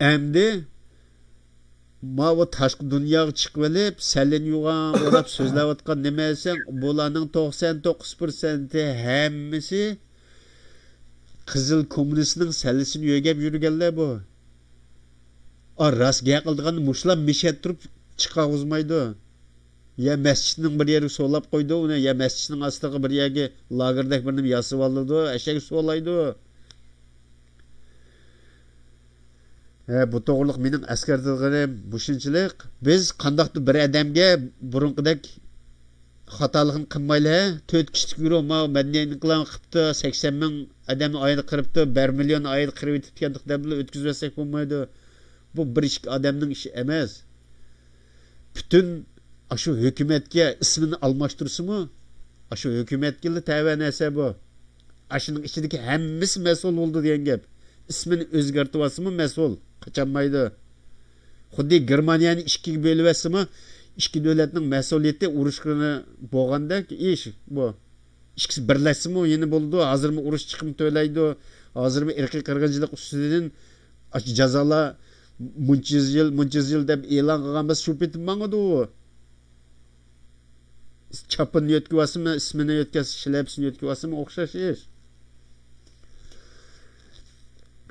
ئەمدى ماۋۇ تاشقى دۇنياغا چىقىۋېلىپ، سەللىنى يوغان ئوراپ سۆزلەۋاتقان نېمە دېسەڭ، بۇلارنىڭ توقسان توققۇز پىرسەنتى ھەممىسى قىزىل كوممۇنىستنىڭ سەللىسىنى يۆگەپ يۈرگەنلەر بۇ. ئا، راست گەپ قىلىدىغان مۇشۇلار مىشەت تۇرۇپ چىقارغۇزمايدۇ. يا مەسچىتنىڭ بىر يېرىگە سولاپ قويىدۇ ئۇنى، يا مەسچىتنىڭ ئاستىغا بىر يەرگە لاگېردەك بىر نېمە ياسىۋالىدۇ، ئەشەگە سولايدۇ. ھە، بۇ توغرىلىق مېنىڭ ئەسكەرتىدىغىنىم مۇشۇنچىلىك. بىز قانداقتۇر بىر ئادەمگە بۇرۇنقىدەك خاتالىقنى قىلمايلى، ھە؟ تۆت كىشىلىك گۇرۇھ ماۋۇ مەدەنىيەت ئىنقىلابىنى قىپتۇ، سەكسەن مىڭ ئادەمنى ئايدا قىرىپتۇ، بىر مىليون ئايدا قىرىۋېتىپتىكەن دەپلا ئۆتكۈزۈۋەتسەك بولمايدۇ. بۇ بىر ئىككى ئادەمنىڭ ئىشى ئەمەس. پۈتۈن ئاشۇ ھۆكۈمەتكە ئىسمىنى ئالماشتۇرسىمۇ، ئاشۇ ھۆكۈمەتكىلا تەۋە نەرسە بۇ. ئاشۇنىڭ ئىچىدىكى ھەممىسى مەسئۇل بولىدۇ دېگەن گەپ. ئىسمىنى ئۆزگەرتىۋالسىمۇ مەسئۇل، قاچالمايدۇ. خۇددى گېرمانىيەنى ئىككىگە بۆلۈۋەتسىمۇ، ئىككى دۆلەتنىڭ مەسئۇلىيىتى ئۇرۇشقىنى بولغاندەك ئىش بۇ. ئىككىسى بىرلەشسىمۇ يەنە بولىدۇ. ھازىرمۇ ئۇرۇش چىقىم تۆلەيدۇ. ھازىرمۇ ئىرقىي قىرغىنچىلىق ئۈستىدىن ئاشۇ جازالار مۇنچە يۈز يىل، مۇنچە يۈز يىل دەپ ئېلان قىلغان بولسا شۇ پېتى ماڭىدۇ ئۇ. چاپىنىنى يۆتكىۋالسىمۇ، ئىسمىنى يۆتكەلسە، شىلەپىسىنى يۆتكىۋالسىمۇ ئوخشاش ئىش.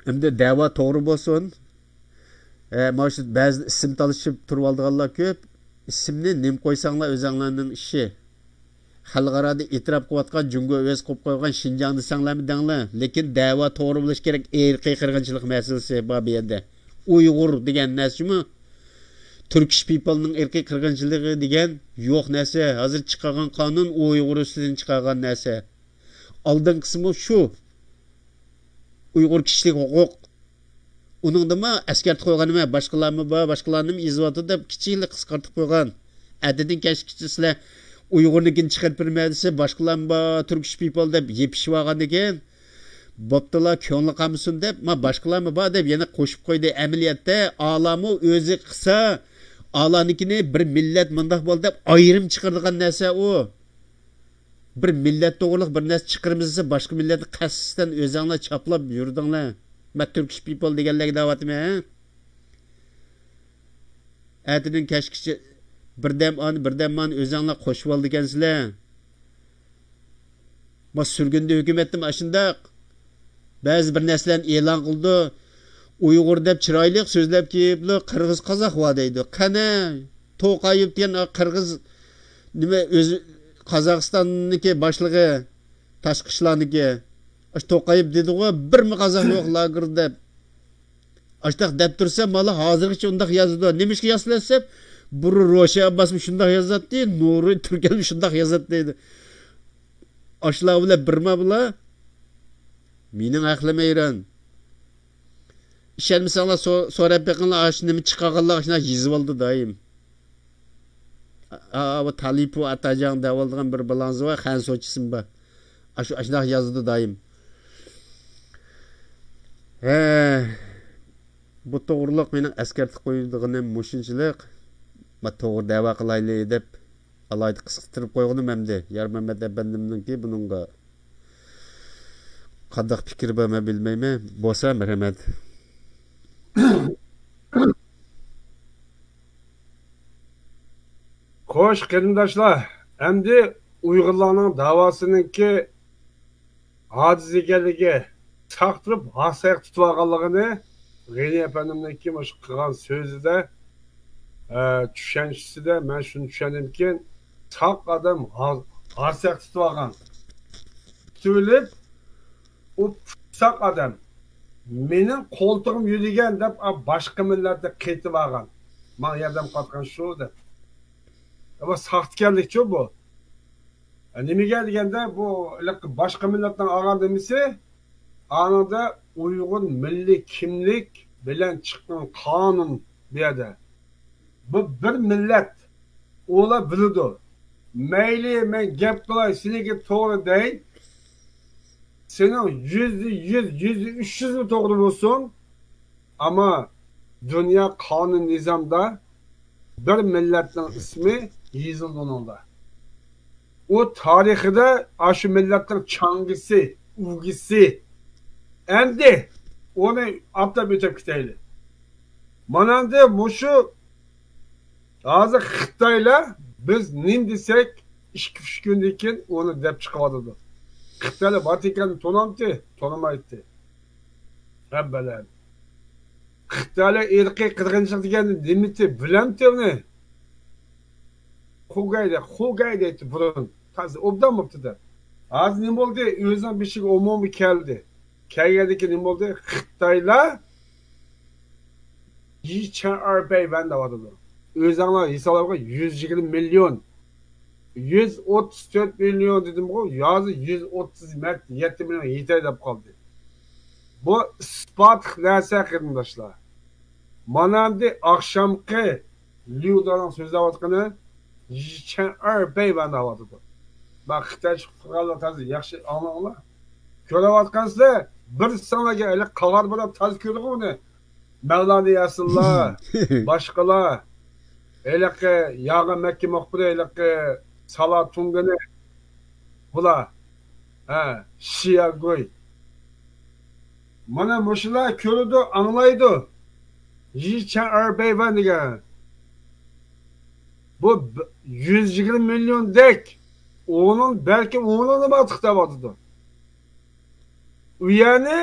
ئەمدى دەۋا توغرا بولسۇن. ئە، مانا شۇ بەزىدە ئىسىم تالىشىپ تۇرۇۋالىدىغانلار كۆپ. ئىسىمنى نېمە قويساڭلار ئۆزەڭلارنىڭ ئىشى. خەلقئارادا ئېتىراپ قىلىۋاتقان، جۇڭگو ئۆزى قويۇپ قويغان شىنجاڭ دېسەڭلارمۇ دەڭلار. لېكىن دەۋا توغرا بولۇشى كېرەك، ئىرقىي قىرغىنچىلىق مەسىلىسى بار بۇ يەردە. ئۇيغۇر دېگەن نەرسىمۇ تۈركىش پىپلنىڭ ئىرقىي قىرغىنچىلىقى دېگەن يوق نەرسە. ھازىر چىقارغان قانۇن ئۇيغۇر ئۈستىدىن چىقارغان نەرسە. ئالدىنقىسىمۇ شۇ. ئۇيغۇر كىشىلىك ھوقۇق. ئۇنىڭدىمۇ ئەسكەرتىپ قويغان نېمە، باشقىلارمۇ بار، باشقىلارنىمۇ يېزىۋاتىدۇ دەپ كىچىكلا قىسقارتىپ قويغان. ئەتىدىن كەچكىچە سىلەر ئۇيغۇرنىڭكىنى چىقىرىپ بېرىمەن دېسە، باشقىلارمۇ بار، تۈركىش پىپل دەپ يېپىشىۋالغاندىكىن، بوپتۇلا، كۆڭلى قالمىسۇن دەپ، ما باشقىلارمۇ بار دەپ يەنە قوشۇپ قويدى. ئەمەلىيەتتە ئالامۇ ئۆزى قىلسا، ئالانىكىنى بىر مىللەت مۇنداق بولدى دەپ ئايرىم چىقىرىدىغان نەرسە ئۇ. بىر مىللەت توغرىلىق بىر نەرسە چىقىرىمىز دېسە، باشقا مىللەتنى قەستەن ئۆزەڭلار چاپلاپ يۈردۈڭلار. مەن تۈركىش پىپل دېگەنلەرگە دەۋاتىمەن، ھە؟ ئەتىدىن كەچكىچە بىردەم ئان، بىردەم مان ئۆزەڭلار قوشۇۋالىدىكەنسىلەر. ما سۈرگۈندە ھۆكۈمەتتىمۇ ئاشۇنداق. بەزى بىر نەرسىلەرنى ئېلان قىلىدۇ. ئۇيغۇر دەپ چىرايلىق سۆزلەپ كېلىپلا، قىرغىز قازاق ۋار دەيدۇ. قەنە، توقايېۋ دېگەن قىرغىز، نېمە، ئۆزى قازاقىستاننىڭكى باشلىقى، تاشقى ئىشلارنىڭكى. ئاشۇ توقايېۋ دېدىغۇ، بىرمۇ قازاق يوق لاگېردا دەپ. ئاشۇنداق دەپ تۇرسا، مانا ھازىرغىچە ئۇنداق يازىدۇ. نېمىشقا يازىسىلەر دېسەم، بۇرۇن روشەن ئابباسمۇ شۇنداق يازاتتى، نۇرى تۈركەلمۇ شۇنداق يازاتتى دەيدۇ. ئاشۇلار بىلەن بىرما بۇلار. مېنىڭ ئەقلىم ھەيران. ئىشەنمىسەڭلار سو-، سوراپ بېقىڭلار، ئاشۇ نېمە چىقارغانلار ئاشۇنداق يېزىۋالدى دايىم. ئا، ئا، بۇ تالىپۇ ئاتاجاڭ دەۋالىدىغان بىر بالىڭىز بار، خەن سوچىسىمۇ بار. ئاشۇ، ئاشۇنداق يازىدۇ دايىم. ھە، بۇ توغرۇلۇق مېنىڭ ئەسكەرتىپ قويىدىغىنىم مۇشۇنچىلىق. ما توغرا دەۋا قىلايلى دەپ ئالاھىدە قىسقىتىپ قويغىنىم ئەمدى. يارمەمەت ئەپەندىمنىڭكى بۇنىڭغا قانداق پىكرى بار مەن بىلمەيمەن. بولسا مەرھەمەت. خوش، قېرىنداشلار، ئەمدى ئۇيغۇرلارنىڭ داۋاسىنىڭكى ھاجىز ئىكەنلىكى، ساق تۇرۇپ ھاساياق تۇتۇۋالغانلىقىنى غېنى ئەپەندىمنىڭكى مۇشۇ قىلغان سۆزىدە، ئە، چۈشەنچىسىدە مەن شۇنى چۈشەندىمكىن، ساق ئادەم ھا-، ھاساياق تۇتۇۋالغان. تۇتۇۋېلىپ، ئۇ پۇتساق ئادەم، مېنىڭ قولتۇقۇم يۆلىگەن دەپ، ئا، باشقا مىللەتنى قېتىۋالغان. ماڭا ياردەم قىلىۋاتقان شۇ دەپ. ئەمما ساختىكەنلىكچۇ بۇ. نېمىگە دېگەندە، بۇ ھېلىقى باشقا مىللەتنىڭ ئالغان نېمىسى، ئانىڭدا ئۇيغۇر مىللىي كىملىك بىلەن چىققان قانۇن بۇ يەردە. بۇ بىر مىللەت، ئۇلار بىلىدۇ. مەيلى، مەن گەپ قىلاي، سېنىڭكى توغرا دەي. سېنىڭ يۈزدە يۈز، يۈزدە ئۈچ يۈزمۇ توغرا بولسۇن. ئەمما دۇنيا قانۇن نىزامدا بىر مىللەتنىڭ ئىسمى يېزىلىدۇ ئۇنىڭدا. ئۇ تارىخىدا ئاشۇ مىللەتنىڭ چاڭگىسى، ئۈلگىسى. ئەمدى ئۇنى ئاتلاپ ئۆتۈپ كېتەيلى. مانا ئەمدى مۇشۇ ھازىر خىتايلار بىز نېمە دېسەك، ئىككى-ئۈچ كۈندىن كېيىن ئۇنى دەپ چىقىۋاتىدۇ. خىتايلار ۋاتىكاننى تونامتى؟ تونىمايتتى. ھەببەلەن. خىتايلار ئىرقىي قىرغىنچىلىق دېگەننى نېمىتى بىلەمتى ئۇنى؟ خۇگەي دە، خۇگەي دەيتتى بۇرۇن. تازا ئوبدان بوپتۇ دە. ھازىر نېمە بولدى؟ ئۆزىنىڭ بېشىغا ئومۇمىي كەلدى. كەلگەندىن كېيىن نېمە بولدى؟ خىتايلار يى چيەن ئەر بەي ۋەن دەۋاتىدۇ. ئۆزۈڭلار ھېسابلاپ، يۈز يىگىرمە مىليون. يۈز ئوتتۇز تۆت مىليون دېدىمغۇ، ھازىر يۈز ئوتتۇز يەتتە مىليون يېتەي دەپ قالدى. بۇ ئىسپاتلىق نەرسە، قېرىنداشلار. مانا ئەمدى ئاخشامقى ليۇدانىڭ سۆزلەۋاتقىنى يى چيەن ئەر بەي ۋەن دەۋاتىدۇ. مانا خىتايچە قىلغانلار تازا ياخشى ئاڭلاڭلار. كۆرۈۋاتقانسىلەر، بىر ساڭلارغا ھېلى قاغار بولاپ تازا كۆرىدىغۇ ئۇنى. مەۋلانا ياسىنلار، باشقىلار، ھېلىقى ياغا مەككە مۇخبىرى، ھېلىقى سالا تۇڭگىنى، بۇلار، ھە، شياگۇي. مانا مۇشۇلار كۆرىدۇ، ئاڭلايدۇ. يى چيەن ئەر بەي ۋەن دېگەن. بۇ ب-، يۈز يىگىرمە مىليوندەك، ئۇنىڭ بەلكىم ئۇنىڭدىنمۇ ئارتۇق دەۋاتىدۇ. ئۇ يەرنى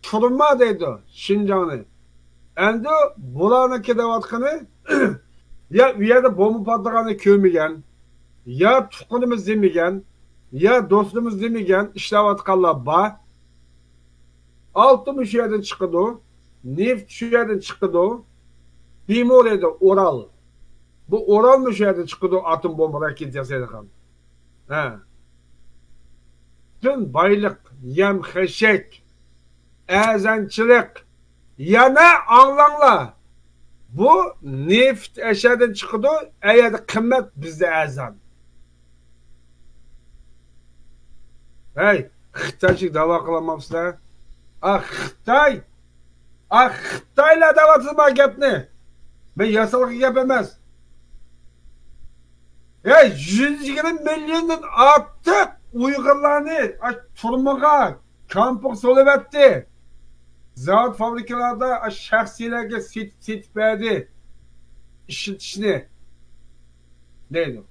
تۈرمە دەيدۇ، شىنجاڭنى. ئەمدى بۇلارنىڭكى دەۋاتقىنى، يا ئۇ يەردە بومبا پارتلىغاننى كۆرمىگەن، يا تۇغقىنىمىز دېمىگەن، يا دوستىمىز دېمىگەن ئىشلەۋاتقانلار بار. ئالتۇن شۇ يەردىن چىقىدۇ، نېفىت شۇ يەردىن چىقىدۇ. بىمۇ دەيدۇ، ئورال. بۇ ئورالمۇ شۇ يەردىن چىقىدۇ، ئاتوم بومبا راكېتا ياسايدىغان. ھە. پۈتۈن بايلىق، يەم خەشەك، ئەرزانچىلىق. يەنە ئاڭلاڭلار. بۇ نېفىت ئەشەدىن چىقىدۇ، ئەيەردە قىممەت، بىزدە ئەرزان. ھەي، خىتايچە داۋا قىلالمامسىلەر؟ ئا، خىتاي! ئا، خىتايلار دەۋاتىدۇ ما گەپنى. مەن ياسالغان گەپ ئەمەس. ھەي، يۈز يىگىرمە مىليوندىن ئارتۇق ئۇيغۇرلارنى، ئا، تۈرمىگە، كامپىغا سولىۋەتتى. زاۋۇت، فابرىكىلاردا، ئا، شەخسىيلەرگە سېتىپ، سېتىپ بەردى. ئىشلىتىشنى. دەيدۇ.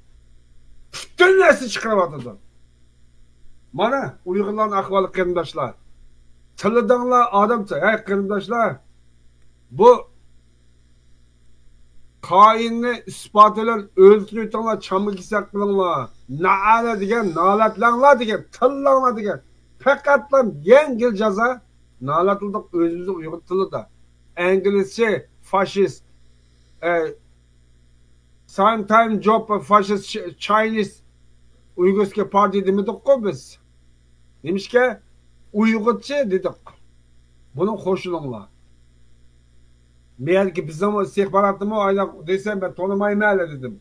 پۈتۈن نەرسە چىقىرىۋاتىدۇ. مانا ئۇيغۇرلارنىڭ ئەھۋالى، قېرىنداشلار. تىللىدىڭلار ئادەم، ھەي قېرىنداشلار. بۇ خائىننى ئىسپات بىلەن ئۆلتۈرۈۋېتىڭلار، چامما كېسەك قىلىڭلار. نائەلە دېگەن، نالەتلەڭلار دېگەن، تىللاڭلار دېگەن. پەقەتلا يەڭگىل جازا. نالەتلىدۇق ئۆزىمىزنىڭ ئۇيغۇر تىلىدا. ئىنگلىزچە فاشىست، ئە، سام تايم جوب فاشىست چاينىز ئۇيغۇرسكى پارتىيە دېمىدۇققۇ بىز. نېمىشقا؟ ئۇيغۇرچە دېدۇق. بۇنى قوشۇلۇڭلار. بۇ يەردىكى بىزنىڭ ئىستىخباراتنىمۇ ئايلاپ دېسە، مەن تونۇمايمەن ھېلى دېدىم.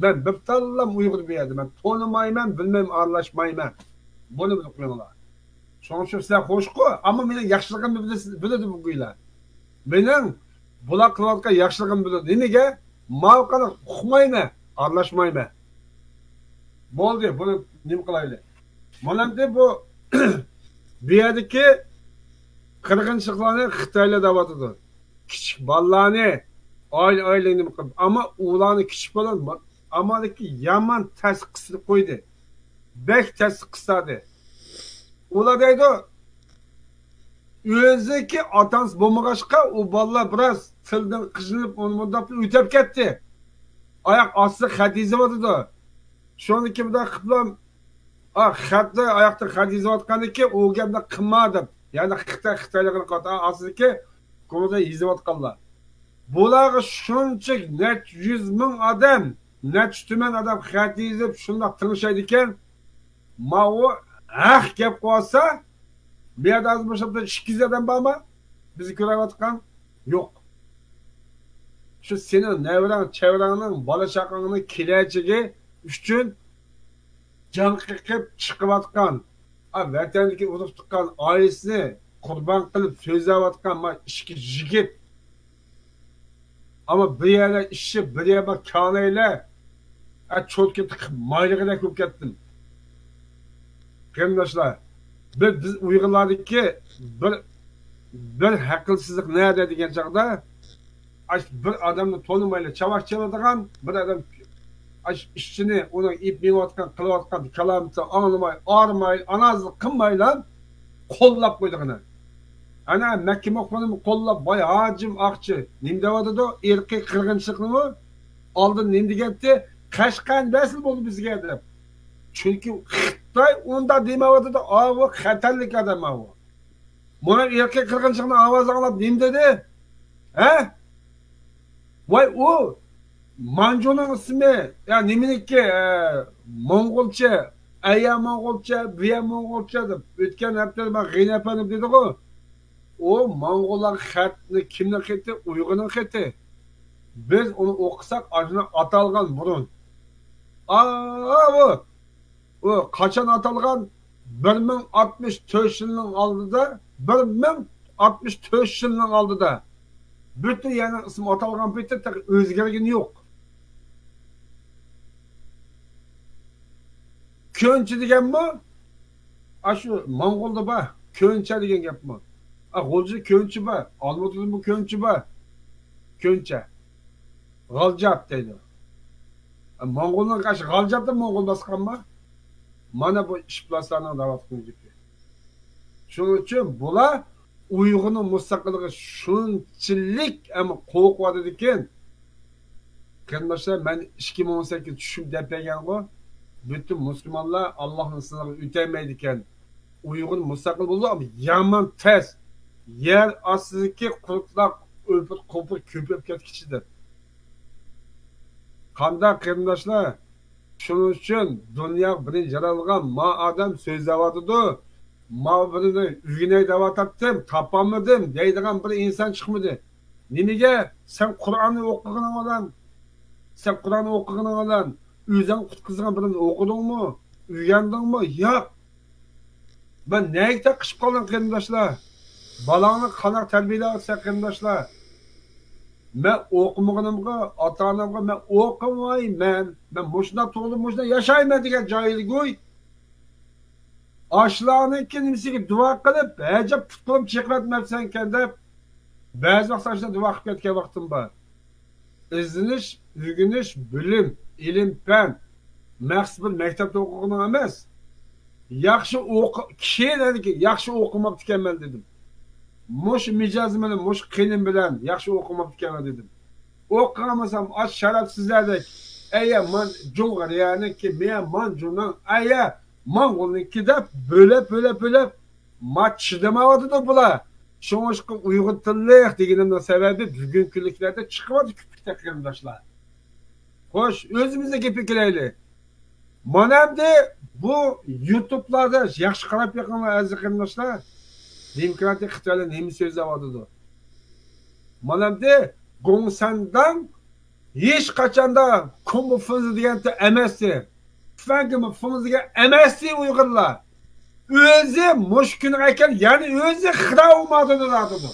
مەن بىر تاللام ئۇيغۇر بۇ يەردە. مەن تونۇمايمەن، بىلمەيمەن، ئارىلاشمايمەن. بۇنى بىلىپ قويۇڭلار. شۇڭا شۇ سىلەر خوشقۇ، ئەمما مېنىڭ ياخشىلىقىمنى بىلىسىز، بىلىدۇ بۇ گۇيلار. مېنىڭ بۇلار قىلىۋاتقان ياخشىلىقىمنى بىلىدۇ. نېمىگە؟ ماۋۇ قانداق ئۇقمايمەن، ئارىلاشمايمەن. بولدى، بۇنى نېمە قىلايلى؟ مانا ئەمدى بۇ، بۇ يەردىكى قىرغىنچىلىقلارنى خىتايلار دەۋاتىدۇ. كىچىك بالىلارنى ئائىلە، ئائىلە نېمە قىلىپ، ئەمما ئۇلارنى كىچىك بالا، ئەمما يامان تەس قىستۇرۇپ قويدى. بەك تەس قىستاردى. ئۇلار دەيدۇ، ئۆزىكى ئاتا-ئانىسى بولمىغاچقا، ئۇ بالىلار بىراز تىلدىن قىينىلىپ، ئۇنى مۇنداق ئۆتەپ كەتتى. ئاياق ئاستىدا خەت يېزىۋاتىدۇ. شۇنىڭدىن كېيىن بۇنداق قىپلا، ئا، خەتنى ئاياقتا خەت يېزىۋاتقاندىن كېيىن، ئۇ گەپنى قىلما دەپ، يەنە خىتاي، خىتايلارغا قارىتا ئاستىدىكى كومېنتار يېزىۋاتقانلار. بۇلارغا شۇنچە نەچچە يۈز مىڭ ئادەم، نەچچە تۈمەن ئادەم خەت يېزىپ، شۇنداق تىڭشايدىكەن. ماۋۇ ھەق گەپ قىلىۋاتسا، بۇ يەردە ھازىر مۇشۇ ئىككى يۈز ئادەم بارمۇ؟ بىز كۆرۈۋاتقان يوق. شۇ سېنىڭ نەۋرەڭ، چەۋرەڭنىڭ، بالا-چاقاڭنىڭ كېلەچىكى ئۈچۈن جان قېقىپ چىقىۋاتقان، ئا، ۋەتەندىكى ئۇرۇق-تۇغقان ئائىلىسىنى قۇربان قىلىپ سۆزلەۋاتقان ما ئىككى يىگىت. ئەمما بىر يەرلەر ئىششىپ، بىر يەر بار كانايلار، ئە، چوتكا تىقىپ مايلىغۇدەك بولۇپ كەتتىم. قېرىنداشلار، بىز، بىز ئۇيغۇرلاردىكى بىر، بىر ھەقىلسىزلىق نەدە دېگەن چاغدا، ئاش بىر ئادەمنى تونۇمايلا چاۋاك چېلىدىغان، بىر ئادەم ئاش ئىشچىنى ئۇنىڭ ئېلىپ مېڭىۋاتقان، قىلىۋاتقان كالامىنى ئاڭلىماي، ئارىماي، ئانازلىق قىلمايلا قوللاپ قويىدىغىنى. ئەنە مەككە ماخمۇنىمۇ قوللاپ، ۋاي ھاجىم ئاقچى نېمە دەۋاتىدۇ؟ ئىرقىي قىرغىنچىلىقنىمۇ ئالدىن نېمە دېگەنتى؟ قەشقەر بەسىل بولدى بىزگە دەپ. چۈنكى خىتاي ئۇنداق دېمەۋاتىدۇ، ئاۋۇ خەتەرلىك ئادەم ئاۋۇ. مانا ئىرقىي قىرغىنچىلىقنىڭ ئاۋازى ئاڭلاپ نېمە دېدى؟ ھە؟ ۋاي ئۇ مانجۇنىڭ ئىسمى، يا نېمىنىڭكى، ئە، موڭغۇلچە، ئەيە موڭغۇلچە، بىيە موڭغۇلچە دەپ. ئۆتكەن ھەپتىدە مانا غېنى ئەپەندىم دېدىغۇ، ئۇ موڭغۇللار خەتنى كىمنىڭ خېتى؟ ئۇيغۇرنىڭ خېتى. بىز ئۇنى ئوقۇساق، ئاشۇنداق ئاتالغان بۇرۇن. ئاۋۇ، ئۇ قاچان ئاتالغان؟ بىر مىڭ ئاتمىش تۆت يىلنىڭ ئالدىدا، بىر مىڭ ئاتمىش تۆت يىلنىڭ ئالدىدا. بىر تۈر يەرنىڭ ئىسمى ئاتالغان پېتى تېخى ئۆزگەرگىنى يوق. كۆنچە دېگەنمۇ ئاشۇ موڭغۇلدا بار. كۆنچە دېگەن گەپمۇ. ئا، غۇلجىدا كۆنچە بار. ئالمۇتىدىمۇ كۆنچە بار. كۆنچە. غالجات دەيدۇ. ئا، موڭغۇلنىڭ قاش غالجاتتا موڭغۇل باسقانما؟ مانا بۇ ئىپلاسلارنىڭ دەۋاتقان گېپى. شۇنىڭ ئۈچۈن بۇلار ئۇيغۇرنىڭ مۇستەقىللىقى شۇنچىلىك ئەمما قورقۇۋاتىدىكەن. قېرىنداشلار، مەن ئىككى مىڭ ئون سەككىز چۈشۈم دەپ بەرگەنغۇ. پۈتۈن مۇسۇلمانلار ئاللاھنىڭ سىنىغىنى ئۆتەلمەيدىكەن. ئۇيغۇر مۇستەقىل بولىدۇ، ئەمما يامان تەس. يەر ئاستىدىكى قۇرتلار ئۆپۈر قوپۇر كۆپىيىپ كەتكۈچىدۇر. قانداق قېرىنداشلار؟ شۇنىڭ ئۈچۈن دۇنياغا بىرىنچى يارالغان ما ئادەم سۆزلەۋاتىدۇ. ما بىرىنى ئۆگىنەي دەۋاتاتتىم، تاپالمىدىم دەيدىغان بىر ئىنسان چىقمىدى. نېمىگە؟ سەن قۇرئاننى ئوقۇغىنىڭ بىلەن، سەن قۇرئاننى ئوقۇغىنىڭ بىلەن ئۆزۈڭ قۇتقۇزغان بىرنى ئوقۇدۇڭمۇ؟ ئۆگەندىڭمۇ؟ ياق. مەن نەگە تېقىشىپ قالدىم، قېرىنداشلار؟ بالاڭنى قانداق تەربىيەلەۋاتىسەن، قېرىنداشلار؟ مەن ئوقۇمىغىنىمغا، ئاتا-ئانامغا مەن ئوقۇمايمەن، مەن مۇشۇنداق تۇغۇلدۇم، مۇشۇنداق ياشايمەن دېگەن جاھىلگۇي. ئاشۇلارنىڭكى نېمىسىگە دۇئا قىلىپ، ھەجەپ پۇت-قولۇم چېقىۋەتمەپسەنكەن دەپ، بەزى ۋاقىت ئاشۇنداق دۇئا قىلىپ كەتكەن ۋاقتىم بار. ئىزدىنىش، ئۆگىنىش، بىلىم، ئىلىم-پەن، مەخسۇس بىر مەكتەپتە ئوقۇغىنىڭ ئەمەس. ياخشى ئوقۇ-، كېيىن ياخشى ئوقۇماپتىكەنمەن دېدىم. مۇشۇ مىجەزىم بىلەن، مۇشۇ قېنىم بىلەن ياخشى ئوقۇماپتىكەنمەن دېدىم. ئوقۇغانمىسام، ئاش شەرەپسىزلەردەك، ئەيە مان جۇڭغاريانىڭكى، ميە مان جۇنىڭ، ئەيە موڭغۇلنىڭكى دەپ بۆلەپ، بۆلەپ، بۆلەپ، ما چىدىمايۋاتىدۇ بۇلار. شۇڭلاشقا ئۇيغۇر تىللىق دېگىنىمنىڭ سەۋەبى بۈگۈنكى كۈنلۈكلەردە چىقىۋاتىدۇ كۆپۈكتەك قېرىنداشلار. خوش، ئۆزىمىزنىڭ گېپىگە كېلەيلى. مانا ئەمدى بۇ يۇتۇبلاردا ياخشى قاراپ بېقىڭلار، ئەزىز قېرىنداشلار. دېموكراتىك خىتايلار نېمە سۆزلەۋاتىدۇ؟ مانا ئەمدى گوڭسەنداڭ ھېچقاچاندا كۇڭفۇ فېڭزى دېگەن ئەمەستى. فەڭگىمۇ فېڭزى دېگەن ئەمەستى ئۇيغۇرلار. ئۆزى مۇشۇ كۈنگە كەل، يەنى ئۆزى خىتاي ئۇمادىدا دەيدۇ.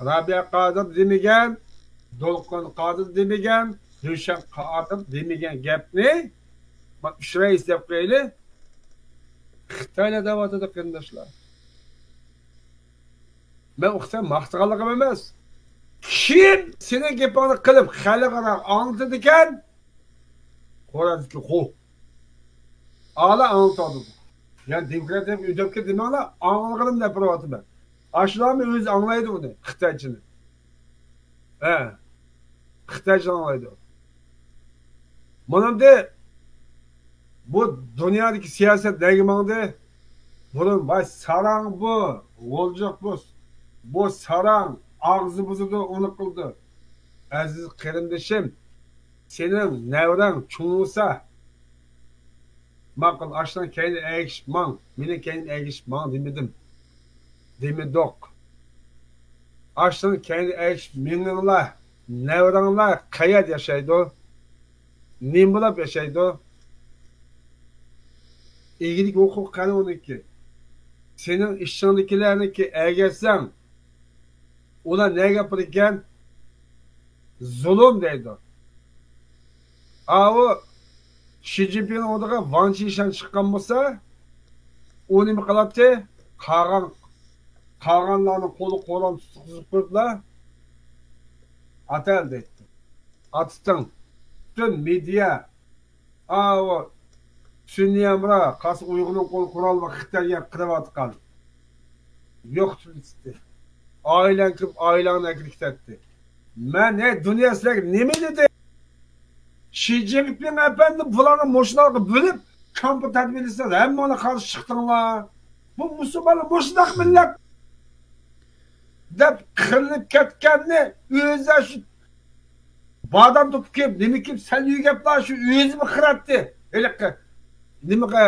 رابىيە قادىر دېمىگەن، دولقۇن قادىر دېمىگەن، رۆشەن قادىر دېمىگەن گەپنى، مانا ئۈچ رەئىس دەپ قويايلى، خىتايلار دەۋاتىدۇ، قېرىنداشلار. مەن ئۇ خىتاي ماختىغانلىقىم ئەمەس. كىم سېنىڭ گېپىڭنى قىلىپ خەلقئارا ئاڭلىتىدىكەن؟ خورازدىكى خو. ئالا ئاڭلىتىۋاتىدۇ. يەنى دېموكراتىيەگە ئۆتۈپ كەت دېمەڭلار، ئاڭلىغىنىمنى دەپ بېرىۋاتىمەن. ئاشۇلارمۇ ئۆزى ئاڭلايدۇ ئۇنى، خىتايچىنى. ھە. خىتايچە ئاڭلايدۇ. مانا ئەمدى بۇ دۇنيادىكى سىياسەت نەگە ماڭدى؟ بۇرۇن ۋاي ساراڭ بۇ، غۇلجۇق بۇ، بۇ ساراڭ، ئاغزى بۇزىدۇ، ئۇنى قىلىدۇ. ئەزىز قېرىندىشىم، سېنىڭ نەۋرەڭ چوڭ بولسا، ماقۇل، ئاشۇنىڭ كەينىدىن ئەگىشىپ ماڭ، مېنىڭ كەينىمدىن ئەگىشىپ ماڭ دېمىدىم. دېمىدۇق. ئاشۇنىڭ كەينىدىن ئەگىشىپ مېڭىڭلار، نەۋرەڭلار قەيەردە ياشايدۇ؟ نېمە بولاپ ياشايدۇ؟ ئىگىلىك ھوقۇقى قەنى ئۇنىڭكى؟ سېنىڭ ئىچىڭدىكىلەرنىڭكى ئەگەشسەڭ، ئۇلار نەگە ئاپىرىدىكەن؟ زۇلۇم دەيدۇ. ئاۋۇ شى جىنپىڭنىڭ ئالدىغا ۋاڭ چىشەن چىققان بولسا، ئۇ نېمە قىلاتتى؟ قالغان، قالغانلارنىڭ قولى قورام تۇتقۇزۇپ قويۇپلا، ئاتەل دەيتتى. ئاتىتىڭ. پۈتۈن مېدىيا، ئاۋۇ سۈنئىي ھەمراھ، قالسا ئۇيغۇرنىڭ قولى قورال بار، خىتايغا قىلىۋاتقان. يوقىتىپ كېتەتتى. ئائىلەڭ كىرىپ، ئائىلەڭنى ئەكىرىپ كېتەتتى. مەن، ھەي، دۇنيا سىلەرگە نېمە دېدى؟ شى جىنپىڭ ئەپەندى بۇلارنى مۇشۇلارغا بۆلۈپ، كامپا تەربىيەلىسە، ھەممىڭلار قارشى چىقتىڭلار. بۇ مۇسۇلمانلار مۇشۇنداق مىللەت دەپ قىرىلىپ كەتكەننى ئۆزى شۇ بادام توپى كىيىپ، نېمە كىيىپ، سەل يۆگەپلا شۇ ئۆزىمۇ قىراتتى. ھېلىقى نېمىگە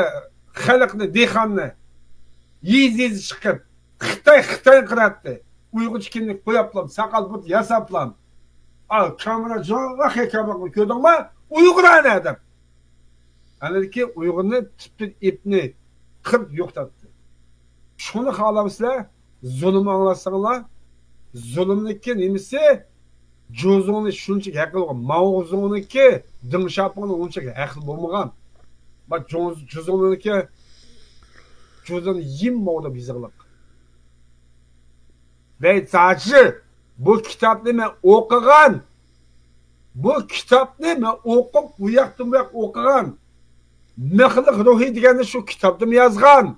خەلقنى، دېھقاننى يېزا-يېزا چىقىپ، خىتاي، خىتاي قىراتتى. ئۇيغۇرچە كىملىك بوياپلام، ساقال بۇرۇت ياساپلام. ئا، كامېرا جوق، كامېرا كۆردۈڭمۇ؟ ئۇيغۇر ئەنە دەپ. ئەنىكى ئۇيغۇرنى تۈپتىن ئېپنى قىرىپ يوقىتاتتى. شۇنى خالامسىلەر؟ زۇلۇم ئاڭلاتساڭلار، زۇلۇمنىڭكى نېمىسى؟ جۇزۇڭنى شۇنچىلىك ھەققى بولغان، ماۋزۇڭنىڭكى، دېڭ شاپىڭنىڭ ئۇنچىلىك ھەققى بولمىغان. بۇ جۇز-، جۇزۇڭنىڭكى، جۇزۇڭ يىم ماۋدا بىزىغلىق. ۋەي زاجى، بۇ كىتابنى مەن ئوقۇغان. بۇ كىتابنى مەن ئوقۇپ، ئۇ ياقتىن بۇ ياققا ئوقۇغان. مىخلىق روھى دېگەننى شۇ كىتابتىن يازغان.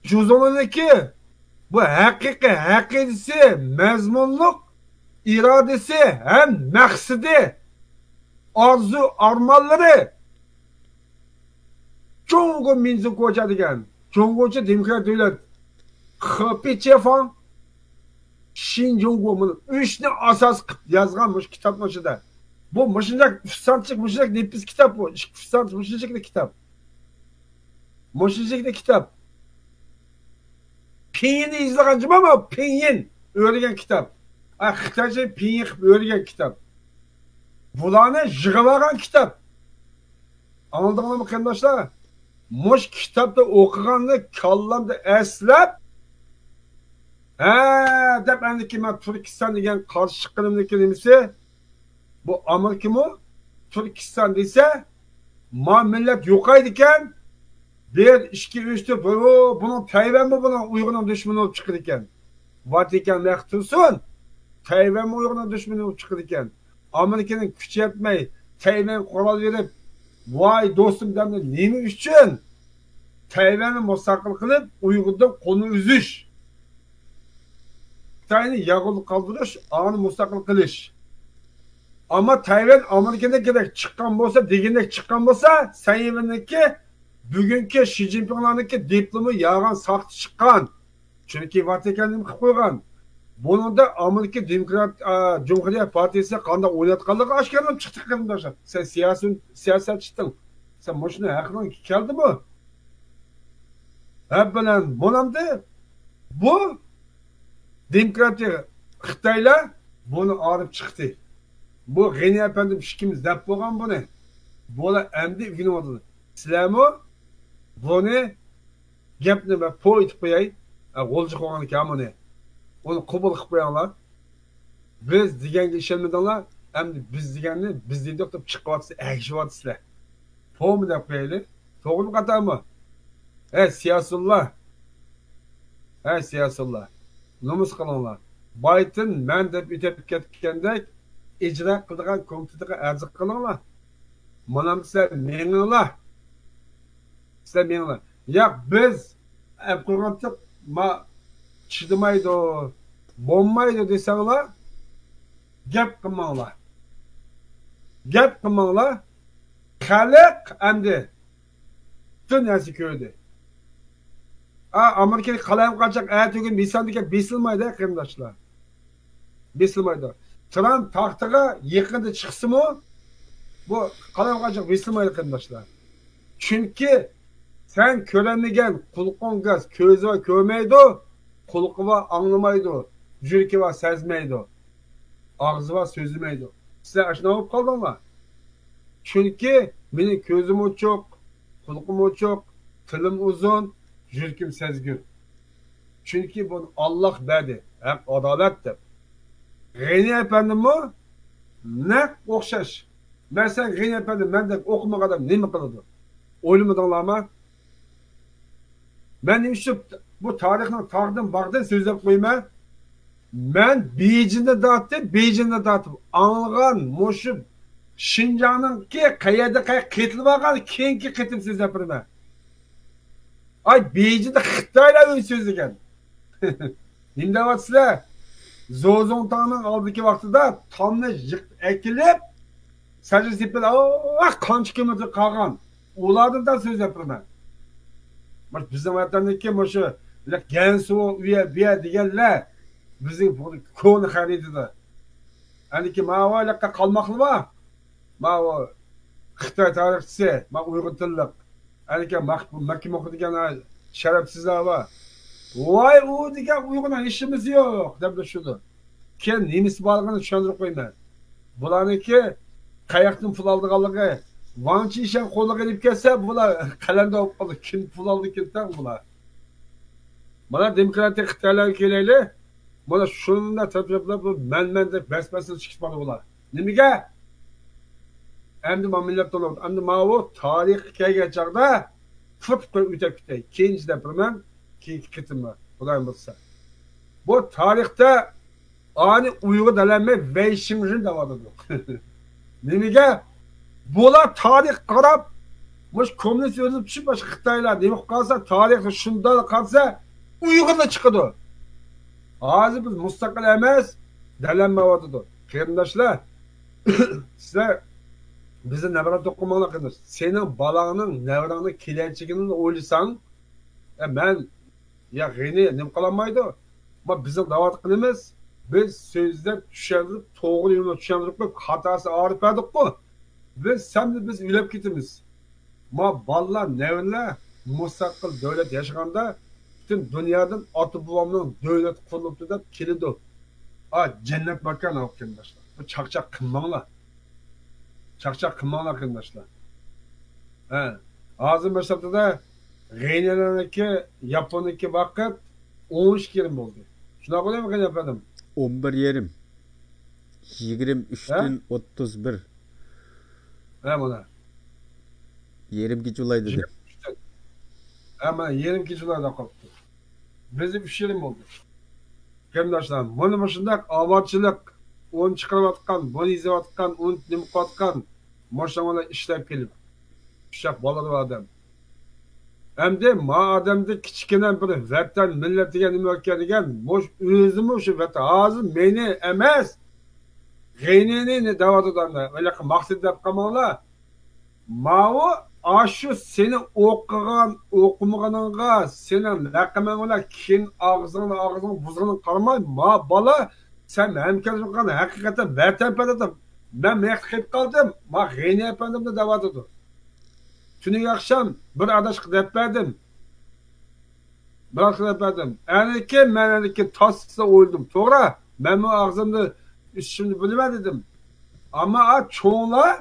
جۇزۇڭنىڭكى بۇ ھەقىقىي ھەقىدىسى، مەزمۇنلۇق ئىرادىسى ھەم مەقسىتى، ئارزۇ ئارمانلىرى، جۇڭگو مىنزۇكوجا دېگەن جۇڭگوچە دېموكرات دۆلەت، خېپىچيەفاڭ، شىنجۇڭگو، مۇنۇ ئۈچنى ئاساس قىلىپ يازغان مۇشۇ كىتابنىڭ ئىچىدە. بۇ مۇشۇنداق ئۈچ سانچىلىق، مۇشۇنداق نېپىز كىتاب بۇ. ئىككى ئۈچ سانچىلىق مۇشۇنچىلىك كىتاب. مۇشۇنچىلىك كىتاب. پىڭيىننى يېزىلغان جۇمۇ، پىڭيىن ئۆرۈگەن كىتاب. ئا، خىتايچە پىڭيىن قىلىپ ئۆرۈگەن كىتاب. بۇلارنى يىغىۋالغان كىتاب. ئاڭلىدىڭلارمۇ قېرىنداشلار؟ مۇشۇ كىتابنى ئوقۇغاننى كاللامدا ئەسلەپ، ھە دەپ، ئەمدىكى مەن تۈركىستان دېگەن قارشى چىققىنىمدىكى نېمىسى؟ بۇ ئامېرىكىمۇ تۈركىستان دېسە، ما مىللەت يوقايدىكەن. بىر، ئىككى، ئۈچ، تۆت، بۇ، بۇنىڭ تەيۋەنمۇ بۇنىڭ ئۇيغۇرنىڭ دۈشمىنى بولۇپ چىقىدىكەن. ۋاتىكان نەق تۇرسۇن، تەيۋەنمۇ ئۇيغۇرنىڭ دۈشمىنى بولۇپ چىقىدىكەن. ئامېرىكىنىڭ كۈچى يەتمەي، تەيۋەنگە قورال بېرىپ، ۋاي دوستۇم دەمدى نېمە ئۈچۈن؟ تەيۋەننى مۇستەقىل قىلىپ، ئۇيغۇردىن قولنى ئۈزۈش. خىتاينى يالغۇز قالدۇرۇش، ئانى مۇستەقىل قىلىش. ئەمما تەيۋەن ئامېرىكىنىڭكىدەك چىققان بولسا، دېگىنىدەك چىققان بولسا، سەن يەنىكى بۈگۈنكى شى جىنپىڭلارنىڭكى دىپلومى يالغان، ساختا چىققان. چۈنكى ۋاتىكان نېمە قىلىپ قويغان؟ بۇنىڭدا ئامېرىكا دېموكرات، ئا، جۇمھۇرىيەت پارتىيىسى قانداق ئوينايدىغانلىقى ئاشكارىلىنىپ چىقتى، قېرىنداشلار. سەن سىياسىي، سىياسەتچىتىڭ. سەن مۇشۇنى ھەققىڭ كەلدىمۇ؟ ھە بىلەن بولامدى؟ بۇ دېموكراتىيە خىتايلار بۇنى ئاغرىپ چىقتى. بۇ غېنى ئەپەندىم ئىككىمىز دەپ بولغان بۇنى. بۇلار ئەمدى ئۆگىنىۋاتىدۇ. سىلەرمۇ بۇنى گەپنى مەن پو ئېيتىپ قوياي. ھە، غۇلجا قويغانىكەن بۇنى. ئۇنى قوبۇل قىلىپ قويۇڭلار. بىز دېگەنگە ئىشەنمىدىڭلار. ئەمدى بىز دېگەننى بىز دېدۇق دەپ چىقىۋاتىسىلەر، ئەگىشىۋاتىسىلەر. پومۇ دەپ قويايلى. توغرىمۇ خاتامۇ؟ ھەي سىياسىيونلار. ھەي سىياسىيونلار. نومۇس قىلىڭلار. بايتىن مەن دەپ ئۆتۈپ كەتكەندەك ئىجرا قىلىدىغان كومىتېتىغا ئەرز قىلىڭلار. مانا سىلەر مېڭىڭلار. سىلەر مېڭىڭلار. ياق، بىز ئەپ قويغانتۇق، ما، چىدىمايدۇ، بولمايدۇ دېسەڭلار، گەپ قىلماڭلار. گەپ قىلماڭلار. خەلق ئەمدى پۈتۈن نەرسە كۆردى. ئا، ئامېرىكىدىكى قالايمىقان قاچاق ئەتىگۈن بېسىلمىدىكەن، بېسىلمايدۇ، قېرىنداشلار. بېسىلمايدۇ. ترامپ تاختىغا يېقىندا چىقسىمۇ، بۇ قالايمىقان قاچاق بېسىلمايدۇ، قېرىنداشلار. چۈنكى سەن كۆرەلمىگەن، قۇلىقىڭ گاس، كۆزى بار كۆرمەيدۇ، قۇلىقى بار ئاڭلىمايدۇ، يۈرىكى بار سەزمەيدۇ، ئاغزى بار سۆزلىمەيدۇ. سىلەر ئاشۇنداق بولۇپ قالدىڭلار. چۈنكى مېنىڭ كۆزۈم ئوچۇق، قۇلىقىم ئوچۇق، تىلىم ئۇزۇن، يۈرىكىم سەزگۈر. چۈنكى بۇنى ئاللاھ بەردى، ھەق، ئادالەت دەپ. غېنى ئەپەندىمۇ نەق ئوخشاش. مەسىلەن، غېنى ئەپەندى مەندەك ئوقۇمىغان ئادەم نېمە قىلىدۇ؟ ئويلىمىدىڭلارمۇ؟ مەن نېمە ئۈچۈن بۇ تارىخنىڭ تاغدىن باغدىن سۆزلەپ قويىمەن؟ مەن بېيجىڭدا تارتىپ، بېيجىڭدا تارتىپ ئاڭلىغان مۇشۇ شىنجاڭنىڭكى قەيەردە قەيەر قېتىلىپ ئالغان كېيىنكى قېتىم سۆزلەپ بېرىمەن. ئاي، بېيجىڭدا خىتايلار ئۆي سۆزلىگەن. نېمە دەۋاتىسىلەر؟ زوزۇڭتاڭنىڭ ئالدىدىكى ۋاقتىدا تامنى يىقىپ ئەكېلىپ، سەجدە سېپىل، ئاھ، قانچە كىلومېتىر قالغان. ئۇلاردىن دا سۆزلەپ تۇرىمەن. مۇشۇ بىزنىڭ ۋەتەندىكى مۇشۇ گەنسۇ، ئۇ يەر، بۇ يەر دېگەنلەر بىزنىڭ بۇ كونا خەرىتىدە. ئەنىكى ماۋۇ ياققا قالماقلىما؟ ماۋۇ خىتاي تارىخچىسى، ما ئۇيغۇر تىللىق. ئەنىكى مەك-، مەككە مۇخبىر دېگەن شەرەپسىزلەر بار. ۋاي، ئۇ دېگەن ئۇيغۇرنىڭ ھېچنېمىسى يوق، دەپ تۇرۇشىدۇ. كېيىن نېمىسى بارلىقىنى چۈشەندۈرۈپ قويىمەن. بۇلارنىڭكى قاياقتىن پۇل ئالىدىغانلىقى، ۋاڭ چىشەن قولىغا ئېلىپ كەلسە، بۇلار قەلەندەر بولۇپ قالىدۇ. كىم پۇل ئالدى، كىم تەڭ بۇلار. مانا دېموكراتىك خىتايلارغا كېلەيلى. مانا شۇنداق تەپلەپ بۇ مەن-مەن دەپ بەس-بەسنى چىقىپ بارىدۇ بۇلار. نېمىگە؟ ئەمدى ما مىللەت تولۇق. ئەمدى ماۋۇ تارىخقا كەلگەن چاغدا پۇت قويۇپ ئۆتۈپ كېتەي. كېيىنچە دەپ بېرىمەن. كېيىنكى قېتىمدا، خۇدايىم بۇيرۇسا. بۇ تارىختا ئانى ئۇيغۇر دەلەلمەي ۋەي شىڭژىن دەۋاتىدۇ. نېمىگە؟ بۇلار تارىخ قاراپ، مۇشۇ كوممۇنىست ئۆزى چۈشۈپ، باشقا خىتايلار نېمە قىلىپ قالسا، تارىخنى شۇنداق قارىسا، ئۇيغۇرلا چىقىدۇ. ھازىر بىز مۇستەقىل ئەمەس، دەلەلمەۋاتىدۇ. قېرىنداشلار، سىلەر بىزنى نەپرەت توقۇماڭلار، قېرىنداش. سېنىڭ بالاڭنىڭ، نەۋرەڭنىڭ كېلەچىكىنى ئويلىساڭ، ئە، مەن يا غېنى نېمە قىلالمايدۇ؟ ما بىزنىڭ دەۋاتقىنىمىز، بىز سۆزلەپ چۈشەندۈرۈپ، توغرا يولنى چۈشەندۈرۈپ قويۇپ، خاتاسى ئاغرىپ بەردۇققۇ. بىز سەمدە بىز ئۆلۈپ كېتىمىز. ما بالىلار، نەۋرىلەر مۇستەقىل دۆلەت ياشىغاندا، پۈتۈن دۇنيادىن ئاتا بوۋامنىڭ دۆلىتى قۇرۇلۇپتۇ دەپ كېلىدۇ. ئا، جەننەت ماكان ئاۋۇ قېرىنداشلار. بۇ چاقچاق قىلماڭلار. چاقچاق قىلماڭلار قېرىنداشلار. ھە، ھازىر مەسىلەن غېنىلەرنىڭكى، ياپوننىڭكى ۋاقىت ئون ئىككى يېرىم بولدى. شۇنداق بولدىمۇ غېنى ئەپەندىم؟ ئون بىر يېرىم. يىگىرمە ئۈچتىن ھە؟ ئوتتۇز بىر. ھە، مانا. يېرىم كېچە ئۇلايدۇ دېدى. يىگىرمە ئۈچتىن. ھە، مانا، يېرىم كېچە ئۇلايدۇ قاپتۇ. بىزنىڭ ئۈچ يېرىم بولدى. قېرىنداشلار، مانا مۇشۇنداق ئاۋارىچىلىك، ئۇنى چىقىرىۋاتقان، بۇنى يېزىۋاتقان، ئۇنى نېمە قىلىۋاتقان، مۇشۇنىڭ بىلەن ئىشلەپ كېلىپ، ئۇششاق بالىلار ئادەم. ئەمدى ما ئادەمدە كىچىككىنە بىر ۋەتەن، مىللەت دېگەن نېمە ئىكەن دېگەن، مۇش-، ئۆزىمۇ شۇ ۋەتەن. ھازىر مېنى ئەمەس، غېنىنى دەۋاتىدۇ ئەمدى. ھېلىقى مەقسەت دەپ قالماڭلار. ماۋۇ ئاشۇ سېنى ئوقۇغان، ئوقۇمىغىنىڭغا، سېنىڭ لەقىمىڭ بىلەن كىم ئاغزىڭنى، ئاغزىڭنى بۇزغىنىغا قارىماي، ما بالا، سەن ھەمكارلىق قىلغان ھەقىقەتەن ۋەتەنپەرۋەر ئادەم. مەن مەيەقتە قېلىپ قالدىم، ما غېنى ئەپەندىمنى دەۋاتىدۇ. تۈنۈگۈن ئاخشام بىر ئاداشقا دەپ بەردىم. بىراق خىلاپ بەردىم. ئەنىكى مەن ئەنىكى تاسسا ئويلىدىم. توغرا، مەنمۇ ئاغزىمنى ئىچىشىمنى بىلىمەن دېدىم. ئەمما ئا چوڭلار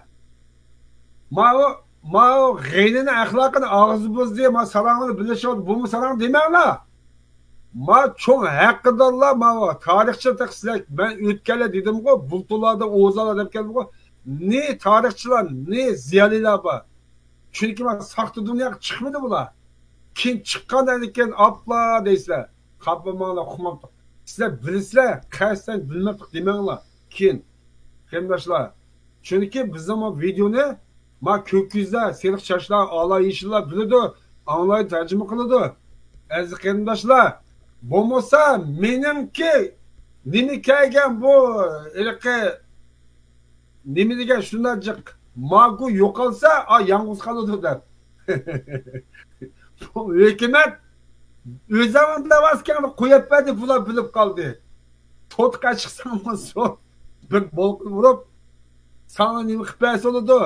ماۋۇ، ماۋۇ غەينىنى ئەخلاقىنى ئاغزى بۇزدى، ما ساراڭنى بىلىشىۋاتىدۇ، بۇمۇ ساراڭ دېمەڭلار. ما چوڭ ھەققىدارلار، ماۋۇ تارىخچى تېخى سىلەر، مەن ئۆتكەنلەر دېدىمغۇ، بۇلتۇرلاردا ئوزالار دەپ كەلدىمغۇ. نى تارىخچىلار، نى زىيالىيلار بار. چۈنكى مانا ساختا دۇنياغا چىقمىدى بۇلار. كېيىن چىققاندىن كېيىن ئاپلا دەيسىلەر. خاپىماڭلار، ئۇقماپتۇق. سىلەر بىلىسىلەر، قەستەن بىلمەپتۇق دېمەڭلار. كېيىن، قېرىنداشلار. چۈنكى بىزنىڭ بۇ ۋىدېونى ما كۆك يۈزلەر، سېرىق چاچلار، ئالا يېشىللار بىلىدۇ، ئاڭلايدۇ، تەرجىمە قىلىدۇ. ئەزىز قېرىنداشلار، بولمىسا مېنىڭكى نېمە كەلگەن بۇ ھېلىقى نېمە دېگەن شۇنداق جىق، ماگۇ يوقالسا، ئا، يالغۇز قالىدۇ دەپ. بۇ ھۆكۈمەت ئۆزىنىڭ دەۋاسىكەنلىك قويۇپ بەردى، بۇلار بىلىپ قالدى. توتقا چىقساڭ بولسۇن. بىر بولقا ئۇرۇپ، ساڭا نېمە قىلىپ بەرسە بولىدۇ؟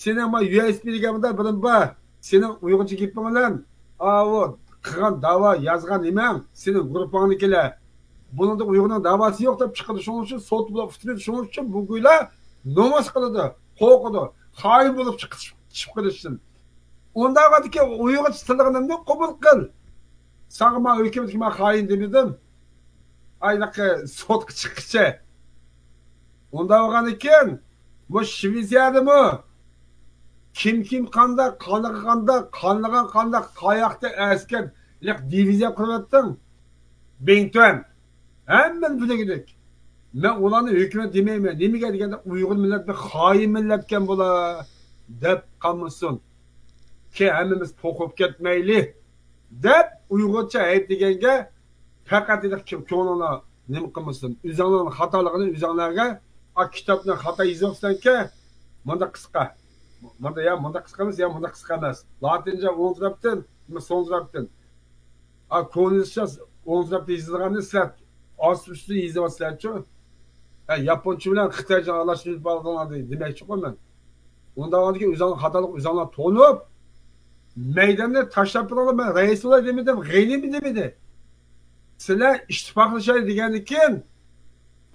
سېنىڭ ما يۇ ئېس بى دېگەن بىرىم بار. سېنىڭ ئۇيغۇرچە گېپىڭ بىلەن، ئاۋۇ قىلغان داۋا، يازغان نېمەڭ، سېنىڭ گۇرۇپپاڭنىڭكىلەر. بۇنىڭدا ئۇيغۇرنىڭ داۋاسى يوق دەپ چىقىدۇ. شۇنىڭ ئۈچۈن سوت بولۇپ ئۇتتۇرىدۇ. شۇنىڭ ئۈچۈن بۇ گۇيلار نومۇس قىلىدۇ، قورقىدۇ. خائىن بولۇپ چىقىپ، چىقىپ قېلىشتىن. ئۇنداق ۋاقىتتىكى ئۇيغۇرچە تىللىغىنىمنى قوبۇل قىل. ساڭا ما ھۆكۈمەتكە ما خائىن دېمىدىم. ئايلىقى سوتقا چىققىچە. ئۇنداق بولغاندىكىن، بۇ شىۋېتسىيەدىمۇ كىم كىم قانداق، قانىغا قانداق، قانىغان قانداق، قاياقتا ئەسكەر، ياق دىۋىزىيە قۇرۇۋەتتىڭ. بىڭتۈەن. ھەممىنى بىلگۈدەك. مەن ئۇلارنى ھۆكۈمەت دېمەيمەن. نېمىگە دېگەندە، ئۇيغۇر مىللەت بىر خائىن مىللەتكەن بۇلار دەپ قالمىسۇن. كى ھەممىمىز توقۇپ كەتمەيلى دەپ، ئۇيغۇرچە ھەيپ دېگەنگە پەقەت كۆڭلۈڭلار نېمە قىلمىسۇن. ئۆزۈڭلارنىڭ خاتالىقىنى ئۆزۈڭلارگە، ئا، كىتابنى خاتا يېزىۋاتىسەنكى، مۇنداق قىسقا. مۇندا يا مۇنداق قىسقا ئەمەس، يا مۇنداق قىسقا ئەمەس. لاتىنچە ئوڭ تەرەپتىن، سول تەرەپتىن. ئا، كونفۇتسىيە ئوڭ تەرەپتە يېزىلغاننى سىلەر ئاستى ئۈستى يېزىۋاتىسىلەرچۇ؟ ئە، ياپونچە بىلەن خىتايچە ئارىلاشتۇرۇپ بارغانلار دېمەكچىغۇ مەن. ئۇنداق بولغاندىكىن ئۆزۈڭلار خاتالىق ئۆزۈڭلار تونۇپ، مەيداننى تاشلاپ بېرىڭلار. مەن رەئىس بولاي دېمىدىم، غېنىمۇ دېمىدى. سىلەر ئىتتىپاقلىشاي دېگەندىكىن،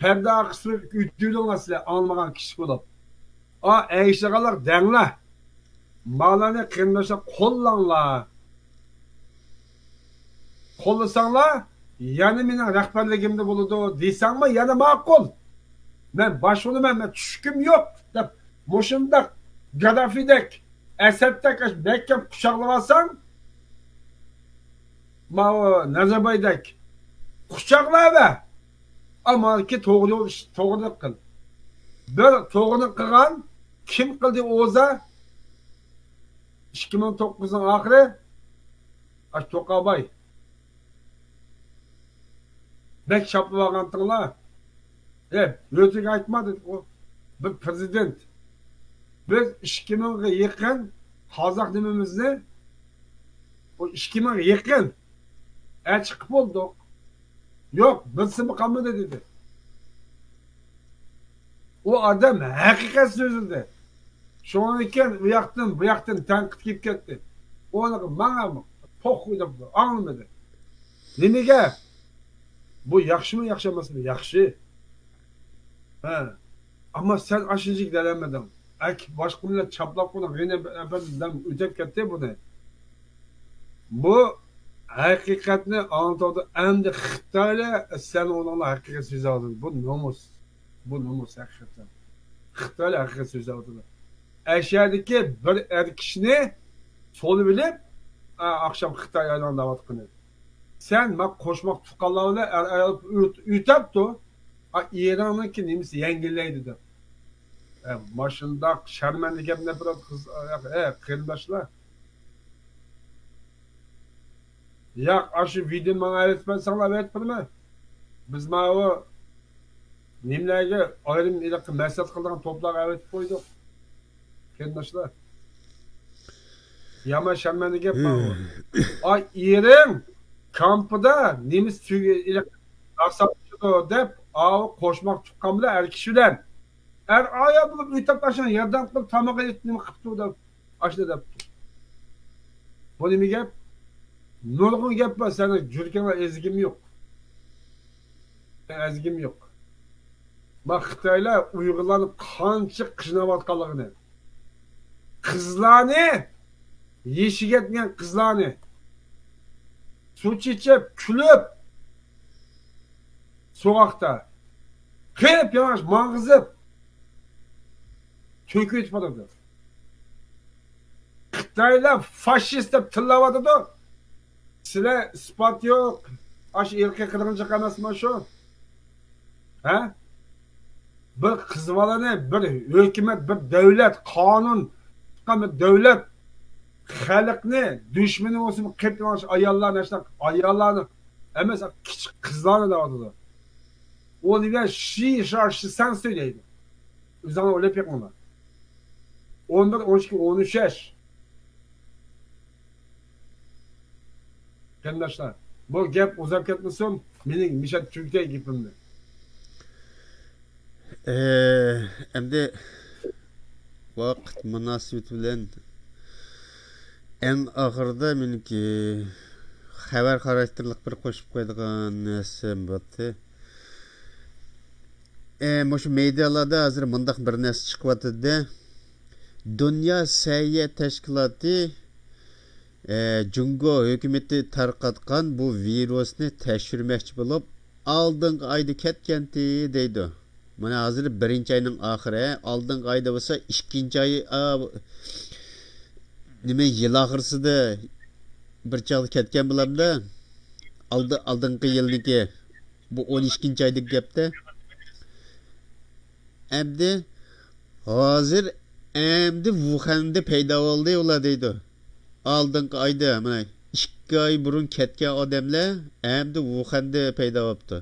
پەردە ئارقىسىدا ئۆتۈۋېلىڭلار سىلەر ئاڭلىمىغان كىشى بولۇپ. ئا، ئەگىشىدىغانلار دەڭلار. مالارنى قېرىنداشلار قوللاڭلار. قوللىساڭلار، يەنە مېنىڭ رەھبەرلىكىمدە بولىدۇ دېسەڭمۇ يەنە ماقۇل. مەن باش بولىمەن، مەن چۈشكۈم يوق دەپ، مۇشۇنداق گاددافىدەك، ئەسەدتەك مەھكەم قۇچاقلىۋالساڭ، ماۋۇ نەزەربايدەك قۇچاقلاۋە. ئەمما كى توغرا يول ئىش، توغرىنى قىل. بىر توغرىنى قىلغان، كىم قىلدى ئوزا؟ ئىككى مىڭ توققۇزنىڭ ئاخىرى، ئاش توقاباي. بەك چاپلىۋالغانتىڭلار. ئە، ھۆتۈك ئېيتما دېدى ئۇ. بىر پرېزىدېنت. بىز ئىككى مىڭغا يېقىن قازاق نېمىمىزنى، ئۇ ئىككى مىڭغا يېقىن ئەچىقىپ بولدۇق. يوق، بىرسىمۇ قالمىدى دېدى. ئۇ ئادەم ھەقىقەت سۆزلىدى. شۇنىڭدىن كېيىن ئۇ ياقتىن، بۇ ياقتىن تەنقىد كېلىپ كەتتى. ئۇنىڭغا ماڭا توخۇ دەپ ئاڭلىمىدى. نېمىگە؟ بۇ ياخشىمۇ، ياخشى ئەمەسمۇ؟ ياخشى. ھە. ئەمما سەن ئاشۇنچىلىك دېيەلمىدىڭ. ئەك، باشقا مىللەت چاپلاپ قويدۇڭ، غېنى ئەپەندى دەم ئۆتەپ كەتتى بۇنى. بۇ ھەقىقەتنى ئاڭلىتىۋاتىدۇ. ئەمدى خىتايلار سەن ئۇنىڭغا ھەقىقەت سۆزلەۋاتىدۇ. بۇ نومۇس. بۇ نومۇس ھەقىقەتەن. خىتايلار ھەقىقەت سۆزلەۋاتىدۇ. ئەشەدىكى بىر ئەر كىشىنى سولىۋېلىپ، ئا، ئاخشام خىتاي ئايلاندۇرۇۋاتقىنى. سەن ما قوشماق تۇغقانلار بىلەن ئەر ئايال ئۆت-، ئۆتەپتۇ. ئا، ئېرىڭنىڭكى نېمىسى يەڭگىللەيدۇ دەپ. ئە، ماشۇنداق شەرمەندە گەپلەپ بېرىدۇ قىز، ئە، قېرىنداشلار. ياق، ئاشۇ ۋىدېونى ماڭا ئەۋەتىپ بەرسەڭلار ئەۋەتىپ بېرىمەن. بىز ماۋۇ نېمىلەرگە ئايرىم ھېلىقى مەسلىھەت قىلىدىغان توپلارغا ئەۋەتىپ قويدۇق. قېرىنداشلار. يامان شەرمەندە گەپ ماۋۇ. ئاي، ئېرىڭ كامپىدا نېمىس تۈگى-، ھېلىقى ناخشا ئۇچىدۇ دەپ، ئاۋۇ قوشماق تۇغقان بىلەن ئەر كىشى بىلەن. ئەر ئايال بولۇپ ئۆتەپ ئاشۇ ياردەم قىلىپ تاماق ئېلىپ نېمە قىپتۇ دەپ، ئاشۇنداق دەپتۇ. بۇ نېمە گەپ؟ نۇرغۇن گەپ بار، سەن جۈركەڭلار ئەزگىمۇ يوق. ئەزگىمۇ يوق. ما خىتايلار ئۇيغۇرلارنى قانچە قىيناۋاتقانلىقىنى. قىزلارنى، يېشى يەتمىگەن قىزلارنى سۇ چېچىپ، كۈلۈپ، سوغۇقتا قىپ ياڭاچ ماڭغۇزۇپ تۆكۈۋېتىپ بارىدۇ. خىتايلار فاشىست دەپ تىللاۋاتىدۇ. سىلەر ئىسپات يوق. ئاشۇ ئىرقىي قىرغىنچىلىق ئەمەسمۇ شۇ؟ ھە؟ بىر قىز بالىنى بىر ھۆكۈمەت، بىر دۆلەت، قانۇن چىققان بىر دۆلەت خەلقنى دۈشمىنى بولسىمۇ قېپىۋالغان ئاياللارنى، ئاشۇنداق ئاياللارنى ئەمەس، كىچىك قىزلارنى دەۋاتىدۇ. ئۇ دېگەن شى شار شى سەنسۇي دەيدۇ. ئۆزۈڭلار ئويلاپ بېقىڭلار. ئون بىر، ئون ئىككى، ئون ئۈچ ياش. قېرىنداشلار، بۇ گەپ ئۇزاپ كەتمىسۇن، مېنىڭ مىشەت تۈگىتەي گېپىمنى. ئەمدى ۋاقىت مۇناسىۋىتى بىلەن ئەڭ ئاخىرىدا مېنىڭكى خەۋەر خاراكتېرلىق بىر قوشۇپ قويىدىغان نەرسەم بارتى. ئە، مۇشۇ مېدىيالاردا ھازىر مۇنداق بىر نەرسە چىقىۋاتىدۇ. دۇنيا سەھىيە تەشكىلاتى، ئە، جۇڭگو ھۆكۈمىتى تارقاتقان بۇ ۋىرۇسنى تەكشۈرمەكچى بولۇپ، ئالدىنقى ئايدا كەتكەنتى دەيدۇ. مانا ھازىر بىرىنچى ئاينىڭ ئاخىرى، ئالدىنقى ئايدا بولسا ئىككىنچى ئاي، ئا، نېمە، يىل ئاخىرسىدا بىر چاغدا كەتكەن بولامدا. ئالدى-، ئالدىنقى يىلنىكى، بۇ ئون ئىككىنچى ئايدىكى گەپتە. ئەمدى ھازىر ئەمدى ۋۇخەندە پەيدا بولدى ئۇلار دەيدۇ. ئالدىنقى ئايدا، مانا ئىككى ئاي بۇرۇن كەتكەن ئادەملەر ئەمدى ۋۇخەندە پەيدا بوپتۇ.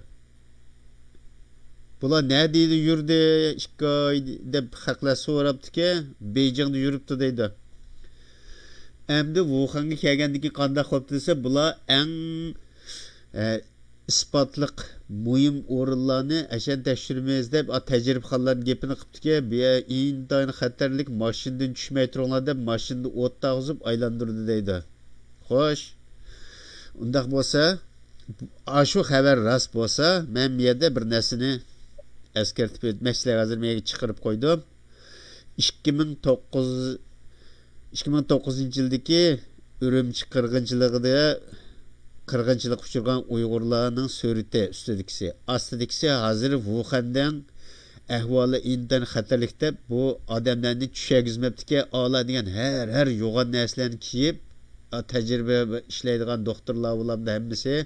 بۇلار نەدە يۈردى ئىككى ئاي دەپ خەقلەر سوراپتىكەن، بېيجىڭدا يۈرۈپتۇ دەيدۇ. ئەمدى ۋۇخەنگە كەلگەندىن كېيىن قانداق بوپتۇ دېسە، بۇلار ئەڭ، ئە، ئىسپاتلىق مۇھىم ئورۇنلارنى ئەشەن تەكشۈرىمىز دەپ، ئا، تەجرىبىخانىلارنىڭ گېپىنى قىپتىكەن، بۇ يەر ئىنتايىن خەتەرلىك، ماشىنىدىن چۈشمەي تۇرۇڭلار دەپ، ماشىنىدا ئوت تارقىزىپ ئايلاندۇردى دەيدۇ. خوش، ئۇنداق بولسا، ئاشۇ خەۋەر راست بولسا، مەن بۇ يەردە بىر نەرسىنى ئەسكەرتىپ ئۆتمەكچىلەر ھازىر مەن چىقىرىپ قويدۇم. ئىككى مىڭ توققۇز، ئىككى مىڭ توققۇزىنچى يىلدىكى ئۈرۈمچى قىرغىنچىلىقىدا، قىرغىنچىلىققا ئۇچرىغان ئۇيغۇرلارنىڭ سۈرىتى ئۈستىدىكىسى. ئاستىدىكىسى ھازىر ۋۇخەندىن ئەھۋالى ئىنتايىن خەتەرلىك دەپ، بۇ ئادەملەرنى چۈشەرگۈزمەپتىكەن. ئالا دېگەن ھەر، ھەر يوغان نەرسىلەرنى كىيىپ، تەجرىبە ئىشلەيدىغان دوختۇرلار بولامدۇ ھەممىسى؟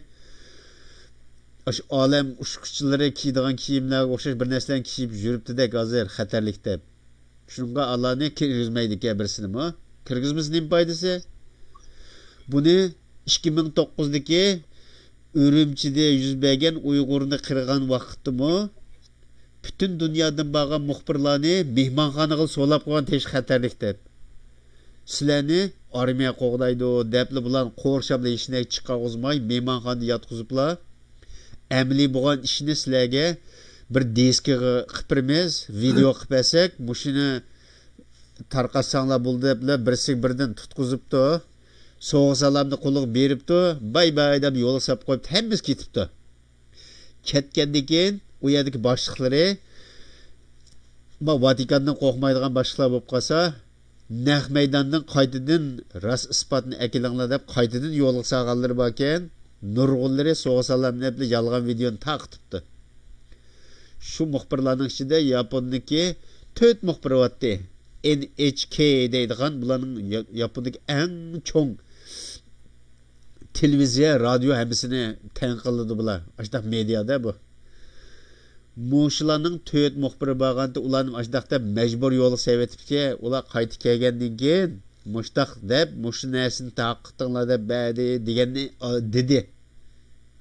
ئاشۇ ئالەم ئۇچقۇچىلىرى كىيىدىغان كىيىملەرگە ئوخشاش بىر نەرسىلەرنى كىيىپ يۈرۈپتىدەك ھازىر خەتەرلىك دەپ. شۇنىڭغا ئالانى كىرگۈزمەيدىكەن بىرسىنىمۇ. كىرگۈزمىسە نېمە پايدىسى؟ بۇنى ئىككى مىڭ توققۇزدىكى ئۈرۈمچىدە يۈز بەرگەن ئۇيغۇرنى قىرغان ۋاقىتتىمۇ پۈتۈن دۇنيادىن بارغان مۇخبىرلارنى مېھمانخانىغا سولاپ قويغان تېخى خەتەرلىك دەپ. سىلەرنى ئارمىيە قوغدايدۇ دەپلا بۇلارنى قورشاپلا ھېچنەگە چىقارغۇزماي مېھمانخانىدا ياتقۇزۇپلا، ئەمەلىي بولغان ئىشنى سىلەرگە بىر دىسكىغا قىلىپ بېرىمىز، ۋىدېئو قىلىپ بەرسەك، مۇشۇنى تارقاتساڭلار بولدى دەپلا بىرسىگە بىردىن تۇتقۇزۇپتۇ. سوۋغا سالامنى قولىغا بېرىپتۇ، باي باي دەپ يولغا ساپ قويۇپتۇ، ھەممىسى كېتىپتۇ. كەتكەندىن كېيىن ئۇ يەردىكى باشلىقلىرى، ما، ۋاتىكاندىن قورقمايدىغان باشلىقلار بولۇپ قالسا، نەق مەيداندىن قايتىدىن راست ئىسپاتنى ئەكېلىڭلار دەپ قايتىدىن يولغا سالغانلىرى باركەن، نۇرغۇنلىرى سوغا سالام دەپلا يالغان ۋىدېئونى تارقىتىپتۇ. شۇ مۇخبىرلارنىڭ ئىچىدە ياپوندىكى تۆت مۇخبىر بارتتى. ئېن ئېچ كېي دەيدىغان بۇلارنىڭ يا-، ياپوندىكى ئەڭ چوڭ تېلېۋىزىيە، رادىيو ھەممىسىنى تەڭ قىلىدۇ بۇلار. ئاشۇنداق مېدىيادا بۇ. مۇشۇلارنىڭ تۆت مۇخبىرى بارغانتى، ئۇلارنى ئاشۇنداق دەپ مەجبۇر يولغا سېلىۋېتىپتىكەن. ئۇلار قايتا كەلگەندىن كېيىن مۇشتاق دەپ، مۇشۇ نەرسىنى تارقىتىڭلار دەپ بەردى دېگەننى، ئا، دېدى.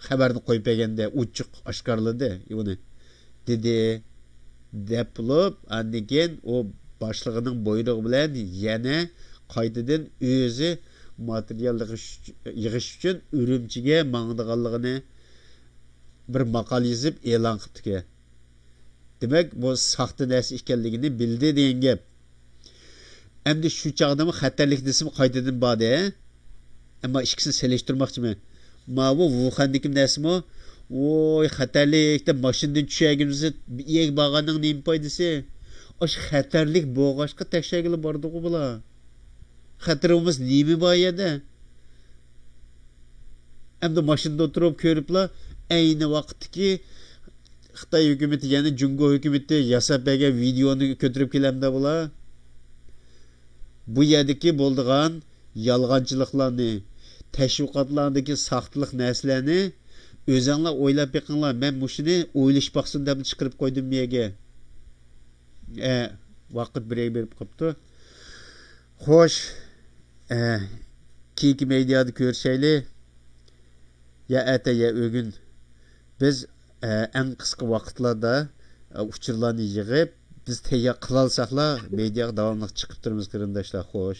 خەۋەرنى قويۇپ بەرگەندە ئوچۇق ئاشكارىلىدى ئۇنى. دېدى دەپ بولۇپ، ئاندىن كېيىن ئۇ باشلىقىنىڭ بۇيرۇقى بىلەن يەنە قايتىدىن ئۆزى ماتېرىيال يىغىش، يىغىش ئۈچۈن ئۈرۈمچىگە ماڭىدىغانلىقىنى بىر ماقالە يېزىپ ئېلان قىپتىكەن. دېمەك، بۇ ساختا نەرسە ئىكەنلىكىنى بىلدى دېگەن گەپ. ئەمدى شۇ چاغدىمۇ خەتەرلىك دېسىمۇ قايتىدىن باردى. ئەمما ئىككىسىنى سېلىشتۇرماقچىمەن. ماۋۇ ۋۇخەندىكى نەرسىمۇ، ۋوي، خەتەرلىك دەپ ماشىنىدىن چۈشەرگىنىمىزدە، بۇ يەرگە بارغاننىڭ نېمە پايدىسى؟ ئاشۇ خەتەرلىك بولغاچقا تەكشەرگىلى باردىغۇ بۇلار. خەتىرىمىز نېمە بار يەردە؟ ئەمدى ماشىنىدا ئولتۇرۇپ كۆرۈپلا، ئەينى ۋاقىتتىكى خىتاي ھۆكۈمىتى، يەنى جۇڭگو ھۆكۈمىتى ياساپ بەرگەن ۋىدېئونى كۆتۈرۈپ كېلەمدۇ بۇلار؟ بۇ يەردىكى بولىدىغان يالغانچىلىقلارنى، تەشۋىقاتلاردىكى ساختىلىق نەرسىلەرنى ئۆزۈڭلار ئويلاپ بېقىڭلار. مەن مۇشۇنى ئويلىشىپ باقسۇن دەپلا چىقىرىپ قويدۇم بۇ يەرگە. ئە، ۋاقىت بىر يەرگە بېرىپ قاپتۇ. خوش، ئە، كېيىنكى مېدىيادا كۆرۈشەيلى. يا ئەتە، يا ئۆگۈن. بىز، ئە، ئەڭ قىسقا ۋاقىتلاردا، ئە، ئۇچۇرلارنى يىغىپ، بىز تەييار قىلالىساقلا، مېدىياغا داۋاملىق چىقىپ تۇرىمىز، قېرىنداشلار. خوش.